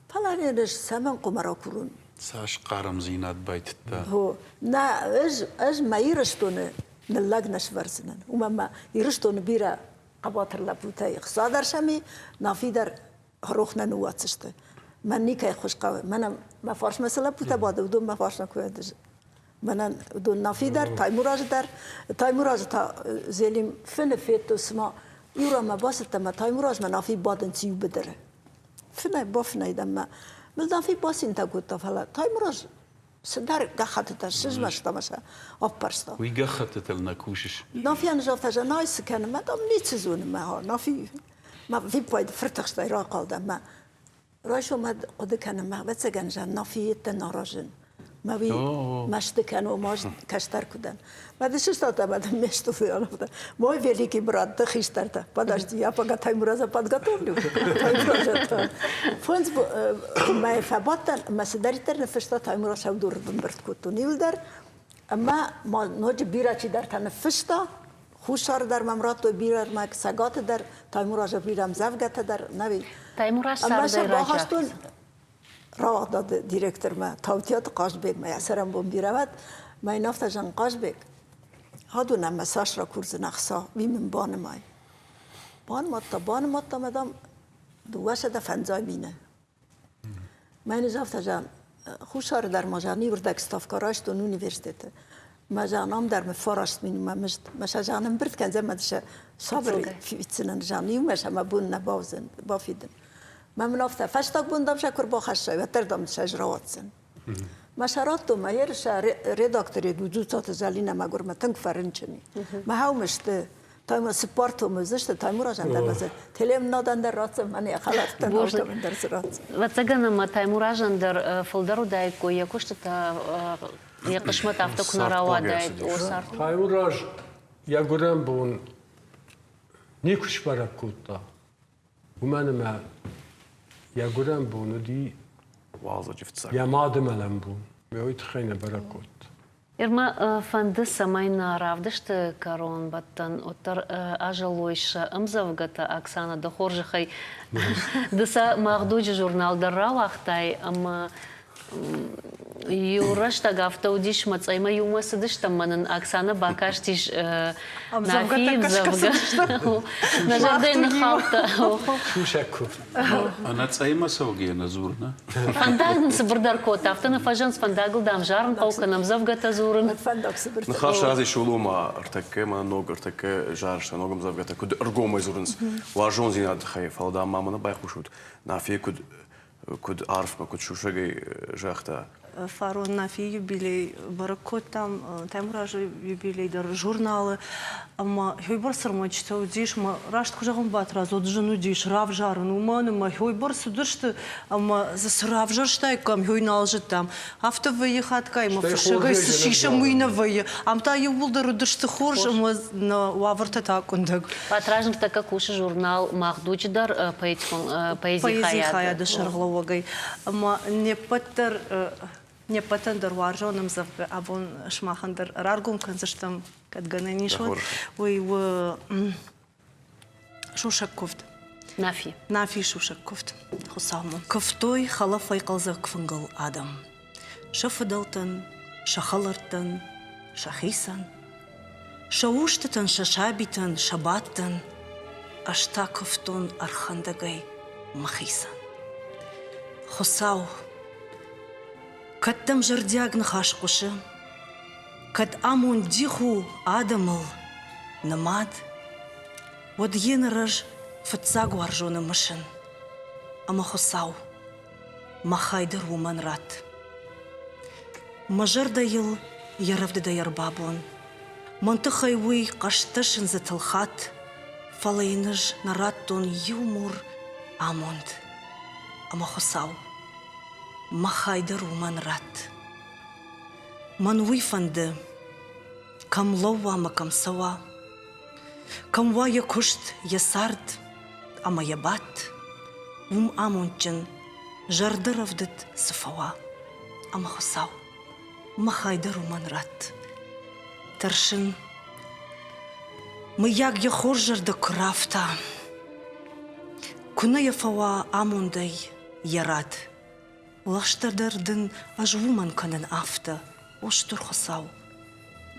[SPEAKER 3] Фӕлӕ не ӕз цӕмӕн хъуамӕ ракурон?
[SPEAKER 4] Цас хъармдзинад байтыдта?
[SPEAKER 3] Хо, нӕ, ӕз, ӕз мӕ Ирыстоны ныллӕг нӕ сывӕрдзынӕн. Уымӕн мӕ Ирыстоны бирӕ хъӕбатыр лӕппутӕй Хуыцау дӕр сӕм и, Нафи дӕр рох нӕ ныууадздзысты. Мӕн никӕй ххуыс хъӕуы. Мӕнӕн мӕ фарсмӕ цы лӕппутӕ бады, уыдон мӕ фарсмӕ куы уӕд Мӕнӕн уыдон Нафи дӕр, Таймуразы дӕр. Таймуразы та Зелим фыны федтон, цыма иу ранмӕ бацыдтӕн мӕ Таймуразмӕ Нафи бадынц иу быдыры. Фынӕй бафынӕй дӕн мӕ. Мыл Нафи бацинтӕ кодта, фӕлӕ Таймураз цыдӕр гӕххӕттытӕ сызмӕста ӕмӕ сӕ аппӕрста.
[SPEAKER 4] Уый гӕххӕттытыл нӕ кусыс?
[SPEAKER 3] Нафийӕн загъта, зӕгъ, цы кӕны, мӕ дам ницы зоны мӕ Нафи мӕ виппайды фыртыхстӕй рахъал дӕн мӕ райсом хъуыды кӕнын, мӕ ӕвӕццӕгӕн, зӕгъ, Нафийы наразын. Мӕ уый мӕсты кӕны, ма кӕстӕр куы дӕн. Мӕ ды сыстадтӕ ӕмӕ дын ме стуфы Мой великий брат, ты хистӕртӕ. Подожди, я пока Таймураза подготовлю. Таймураза Фондз мӕйы фӕбадтӕн ӕмӕ цыдӕриддӕр ныффыста Таймураз саудуры бымбырд кодтон иуылдӕр. Ӕмӕ ма ноджы бирӕ чидӕртӕ ныффыста. Хуссары дӕр мӕм радтой бирӕ ӕрмӕг, Цӕгаты дӕр, Таймуразы бирӕ ӕмдзӕвгӕтӕ дӕр, нӕуи.
[SPEAKER 2] Таймураз цардӕй
[SPEAKER 3] бахастон рауагъдады директормӕ Таутиаты Хъазбегмӕ, йӕ цӕрӕнбон бирӕ уӕд, мӕ йын афтӕ зӕгъын, Хъазбег, адон ӕмӕ цас ракурдзынӕ ӕхца, уый мын банымай. Банымадта, банымадта мӕ, дам, 250 мины. Мӕ йын ӕз афтӕ зӕгъын, Хуссары дӕр ма зӕгъын, иуырдӕг ставкӕ райстон университеты. Мӕ зӕгъын, ам дӕр мын 9 мин мӕ мызд. Мӕ сӕ зӕгъын, ӕмбырд кӕндзӕн, мӕ сӕ сабыр фиддзынӕн, зӕгъын, иумӕ сӕ мӕ бон нӕ бауыдзӕн бафидын. Мӕ мын афтӕ, фӕстаг бон дам сӕ куы рбахӕссай, уӕддӕр дам сӕ ӕз рауадздзӕн. Мӕ сӕ радтон, мӕ ерысӕ редактор Дзуццаты Зӕлинӕ мӕгуыр мӕ тынг фӕрынчын и. Мӕ хӕумӕ сты, цыппар томы уыдзысты, Таймуразӕн дӕр мӕ телемнадӕн дӕр ратдзӕн, мӕнӕ йӕ хӕлӕрттӕн алкӕмӕн дӕр дзы ратдзӕн.
[SPEAKER 2] Ӕвӕццӕгӕн ӕмӕ Таймуразӕн дӕр фылдӕр уыдаиккой йӕ куыстытӕ. Йӕ хъысмӕт афтӕ куы нӕ рауадаид, о цард.
[SPEAKER 5] Таймураз йӕ гуырӕн бон никуы сбӕрӕг кодта, уымӕн ӕмӕ йӕ гуырӕн бон уыди
[SPEAKER 1] уалдзӕджы фыццаг.
[SPEAKER 5] Йӕ мады мӕлӕн бон. Уый тыххӕй нӕ бӕрӕг кодта.
[SPEAKER 2] Ирмӕ фӕнды, цӕмӕй нӕ равдысты кӕронбӕттӕн уӕддӕр азӕлой сӕ ӕмдзӕвгӕтӕ. Оксана, дӕ хорзӕхӕй, ды сӕ Мах дуджы журнал дӕр рауагътай ӕмӕ иу рӕстӕг афтӕ уыдис, мӕ цъӕймӕ иумӕ цыдыстӕм, мӕ нын Оксана бакастис Нафийы ӕмдзӕвгӕ. Нӕ зӕрдӕйы ныххаудта.
[SPEAKER 5] Сусӕг куывд.
[SPEAKER 4] Ӕнӕ цъӕймӕ цӕугӕ нӕ дзур, нӕ?
[SPEAKER 2] Фӕндаг нын цыбырдӕр кодта, афтӕ нӕ фӕзӕнц фӕндагыл, дам, зарын хъӕуы кӕнӕ ӕмдзӕвгӕтӕ дзурын.
[SPEAKER 3] Фӕндаг цыбырдӕр.
[SPEAKER 1] Ныхас рази Шолома ӕртӕккӕ ма ног ӕртӕккӕ зарыс ног ӕмдзӕвгӕтӕ куыд ӕргомӕй дзурынц уарзондзинады тыххӕй, фӕлӕ дам ма мӕнӕ байхъусут, Нафийы куыд куыд арфмӕ, куыд сусӕгӕй загъта.
[SPEAKER 6] Фарон Нафийы юбилей бӕрӕг кодтам, Таймуразы юбилей дӕр журналы. Ӕмӕ уыйбӕрц ӕрмӕджытӕ уыдис, ӕмӕ раст куы зӕгъын Батрадз, уӕд зын уыдис равзарын, уымӕн ӕмӕ уыйбӕрц уыдысты, ӕмӕ дзы цы равзӕрстаиккам, уый нал зыдтам. Афтӕ вӕййы хатгай ӕмӕ фыссӕгӕй цы сисӕм, уый нӕ вӕййы. Ам та иууылдӕр уыдысты хорз ӕмӕ нӕ уавӕртӕ та къуындӕг.
[SPEAKER 2] Батрадз ныртӕккӕ кусы журнал «Мах дуджы» дӕр поэтикон поэзийы
[SPEAKER 6] хайады. хайады сӕргълӕууӕгӕй. Ӕмӕ не ппӕт дӕр не ппӕтӕн дӕр уарзон ӕмдзӕвгӕ абон сымахӕн дӕр раргом кӕндзыстӕм, кӕд гӕнӕн ис, уӕд. Уый у сусӕг куывд.
[SPEAKER 2] Нафи.
[SPEAKER 6] Нафи сусӕг куывд. Хуыцаумӕ. Куывтой хӕлӕфӕй хъӕлдзӕг фынгыл адӕм. Сӕ фыдӕлтӕн, сӕ хӕлӕрттӕн, сӕхицӕн. Сӕ устытӕн, сӕ сабитӕн, сӕ бадтӕн. Ӕз та куывтон ӕрхӕндӕгӕй мӕхицӕн. Хуыцау, кӕд дӕм зӕрдиаг ныхас хъуысы, кӕд амонд дих у адӕмыл нымад, уӕд йе ныр ӕз фыццаг уарзоны мысын. Ӕмӕ Хуыцау, мӕ хай дӕр уымӕн ратт. Мӕ зӕрдӕ йыл йӕ рӕвдыдӕй ӕрбабон. Мӕн тыххӕй уый хъӕстӕ сындзытыл хатт, фӕлӕ йын ӕз нӕ радтон иу мур амонд. Ӕмӕ Хуыцау, мӕ хай дӕр уымӕн ратт. Мӕн уый фӕнды, кӕм лӕууа мӕ кӕм цӕуа, кӕм уа йӕ куыст, йӕ цард ӕмӕ йӕ бадт, уым амондджын, зӕрдӕрӕвдыд цы фӕуа. Ӕмӕ Хуыцау, мӕ хай дӕр уымӕн ратт. Тӕрсын, мыййаг йӕ хорз зӕрдӕ куы рафта, куы нӕ йӕ фӕуа амондӕй йӕ рад. Лӕгъстӕ дӕр дын ӕз уымӕн кӕнын афтӕ, о Стыр Хуыцау,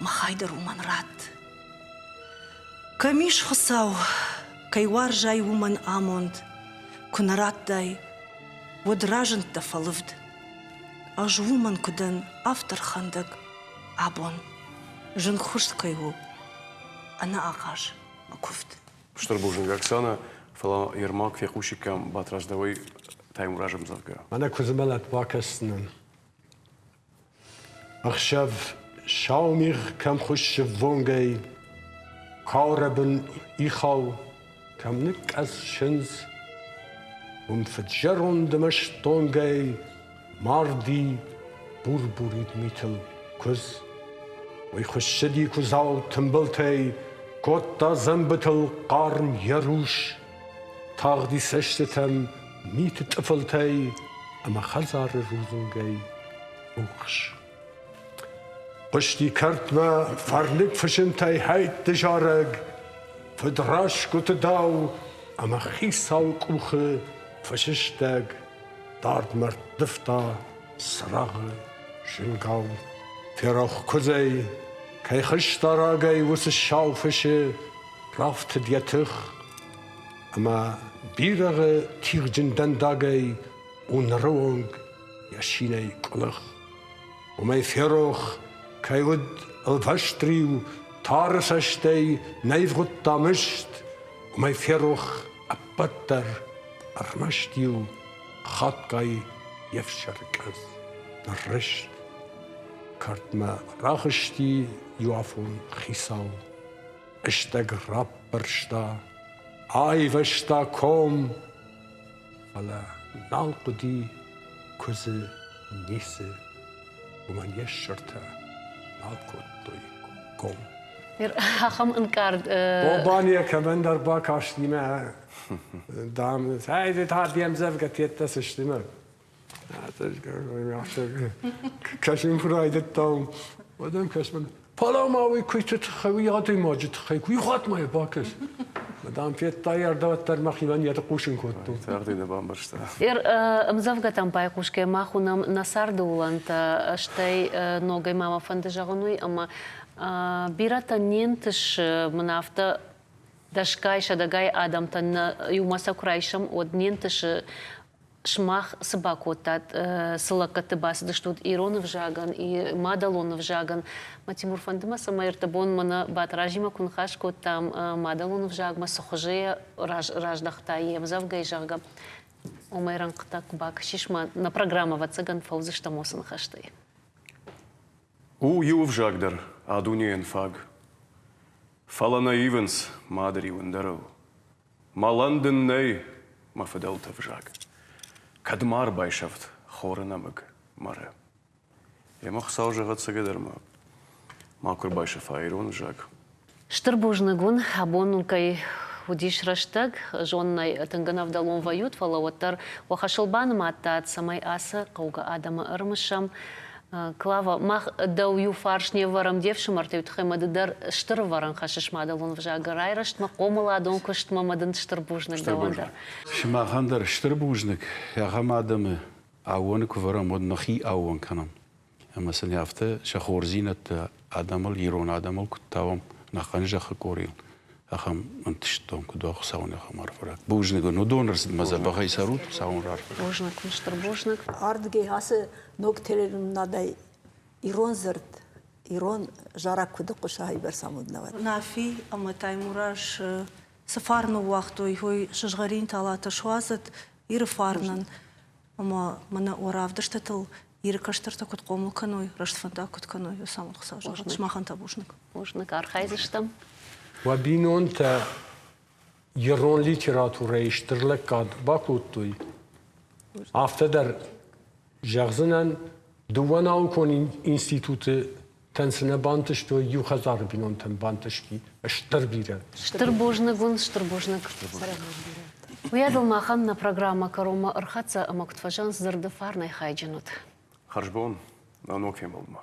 [SPEAKER 6] мӕ хай дӕр уымӕн ратт. Кӕм ис Хуыцау, кӕй уарзай, уымӕн амонд, куы нӕ радтай, уӕд разындтӕ фӕлывд. Ӕз уымӕн куы дӕн афтӕ рхӕндӕг абон, зынгхуыст кӕй у, ӕнӕахъаз мӕ куывд.
[SPEAKER 1] Стыр бузныг, Оксана, фӕлӕ Ермак фехъусиккам Батрадз дӕуӕй Таймуразы ӕмдзӕвгӕ.
[SPEAKER 5] Мӕнӕ куыдзы мӕлӕт бакӕсдзынӕн. Ӕхсӕв сау мигъ кӕм хуыссы ввонгӕй, каурӕбын ихау кӕм ныкъкъӕдз сындз, уым фыд-зӕронд ӕмӕ стонгӕй марди бур-бурид митыл куыдз. Уый хуыссыди куыдзау тымбылтӕй, кодта дзӕмбытыл хъарм йӕ рус, тагъди цӕстытӕм миты тъыфылтӕй ӕмӕ хӕдзары рудзынгӕй рухс. Хъуысти кӕртмӕ фӕрныг фысымтӕй хӕйтты зарӕг, фыдрасгуыты дау ӕмӕ хицауы къухы фысыстӕг дардмӕ рттывта цырагъы зынгау. Ферох куыдзӕй, кӕй хызта рагӕй уыцы сау фысы, рафтыд йӕ тых, ӕмӕ бирӕгъы тигъджын дӕндагӕй у ныры онг йӕ синӕй къуылых. Уымӕй ферох, кӕй уыд ӕлвӕстриу, тары цӕстӕй нӕ ивгъуыдта мыст, уымӕй ферох ӕппӕт дӕр, ӕрмӕст-иу хатгай йе фсӕры къӕдз ныррызт. Кӕртмӕ рахызти иуафон хицау, стӕг раппӕрста, айвӕзта ком, фӕлӕ нал хъуыди куыдзы ницы. Уымӕн йе ссыртӕ нал кодтой ком.
[SPEAKER 2] Ахӕм ӕнкъард.
[SPEAKER 5] Хъобан йӕ кӕмӕндӕр бакастимӕ, дам, ӕй, та де мдзӕвгӕ теттӕ цы сты мӕ. Кӕсын куы райдыдтам, уӕд ӕм кӕсмӕ, фӕлӕ ма уый куыйты тыххӕй, уый адӕймаджы тыххӕй, куы иу хатт ма йӕ бакӕс. Мадам федта, йӕ ӕрдӕвӕддӕр мӕхимӕн йӕ хъусын кодтон.
[SPEAKER 1] Тагъд нӕ бамбӕрста.
[SPEAKER 2] Ӕмдзӕвгӕтӕм байхъусгӕ мах уынӕм нӕ царды уылӕнтӕ, стӕй ногӕй ма мӕ фӕнды зӕгъын уый, ӕмӕ бирӕтӕ не нтысы мын афтӕ дӕсгай, сӕдӕгай адӕмтӕн нӕ иумӕ сӕ куы райсӕм, уӕд не нтысы сымах цы бакодтат, цы лӕггӕдты бацыдыстут ирон ӕвзагӕн, мадӕлон ӕвзагӕн? Мӕ Тимур, фӕнды мӕ, цӕмӕй ӕртӕбон мӕнӕ Батразимӕ куы ныхас кодтам, мадӕлон ӕвзагмӕ цы хуызы йӕ раздӕхта йе мдзӕвгӕйы, зӕгъгӕ, уымӕй рӕнхъытӕ куы бакӕсис, мӕ нӕ программӕ, ӕвӕццӕгӕн, фӕуыдзыстӕм уыцы ныхӕстӕй.
[SPEAKER 1] У иу ӕвзаг дӕр а дунейӕн фаг. Фӕлӕ нӕ ивынц мады риу ӕндӕрыл. Мӕлӕн дын нӕй, мӕ фыдӕлты взаг. Кӕд ма ӕрбайсӕфт хоры нӕмыг мӕры. Ӕмӕ Хуыцау зӕгъӕд цӕгӕдӕр ма макуы ӕрбайсӕфа ирон ӕвзаг.
[SPEAKER 2] Стыр бузныг уын, абон уын кӕй уыдис рӕстӕг, зонынӕй тынг ӕнӕвдӕлон вӕййут, фӕлӕ уӕддӕр уӕ хӕсыл банымадтат, цӕмӕй ацы хъӕугӕ адӕмы ӕрымысӕм. Клава, мах дӕу иу фарс не вӕрӕм де фсымӕртӕй тыххӕй ӕмӕ ды дӕр стыр ӕвӕрӕн хӕссыс мадӕлон ӕвзагы райрӕзтмӕ, хъомыладон куыстмӕ ӕмӕ дын стыр бузныг дӕуӕн дӕр.
[SPEAKER 4] Сымахӕн дӕр стыр бузныг, ахӕм адӕмы аууоны куы вӕрӕм, уӕд нӕхи аууон кӕнӕм. Ӕмӕ сын афтӕ сӕ хорздзинӕдтӕ адӕмыл, ирон адӕмыл куыд тауӕм, нӕхъӕн зӕххы къорийыл, ахӕм ӕнтыстдон куыд уа Хуыцауӕн ахӕм арфӕ рат. Бузныг уын, уыдон ӕрцыдмӕ дзӕбӕхӕй цӕрут, Хуыцауӕн рарфӕ.
[SPEAKER 2] Бузныг, стыр бузныг.
[SPEAKER 3] Ардыгӕй ацы ног телеуынынадӕй ирон дзырд, ирон зарӕг куыд хъуыса, уыйбӕрц амонд нӕ уӕд.
[SPEAKER 6] Нафи ӕмӕ Таймураз цы фарн ныууагътой, уый сызгъӕрин талатӕ суадзӕд Иры фарнӕн. Ӕмӕ мӕнӕ уӕ равдыстытыл Иры кӕстӕртӕ куыд хъомыл кӕной, рӕстфӕндаг куыд кӕной, уыцы амонд Хуыцау зӕгъӕд. Сымахӕн та бузныг.
[SPEAKER 2] Бузныг, архайдзыстӕм.
[SPEAKER 5] Уӕ бинонтӕ ирон литературӕйы стыр лӕггад бакодтой. Афтӕ дӕр зӕгъдзынӕн, дыууӕ наукон институты тӕн цы нӕ бантыстой, иу хӕдзары бинонтӕн бантысти стыр бирӕ.
[SPEAKER 2] Стыр бузныг уын, стыр бузныг. Уыйадыл махӕн нӕ программӕ кӕронмӕ ӕрхӕццӕ ӕмӕ куыд фӕзӕгъынц, дзырды фарнӕй хайджын ут.
[SPEAKER 1] Хӕрзбон, нӕ ног фембӕлдмӕ.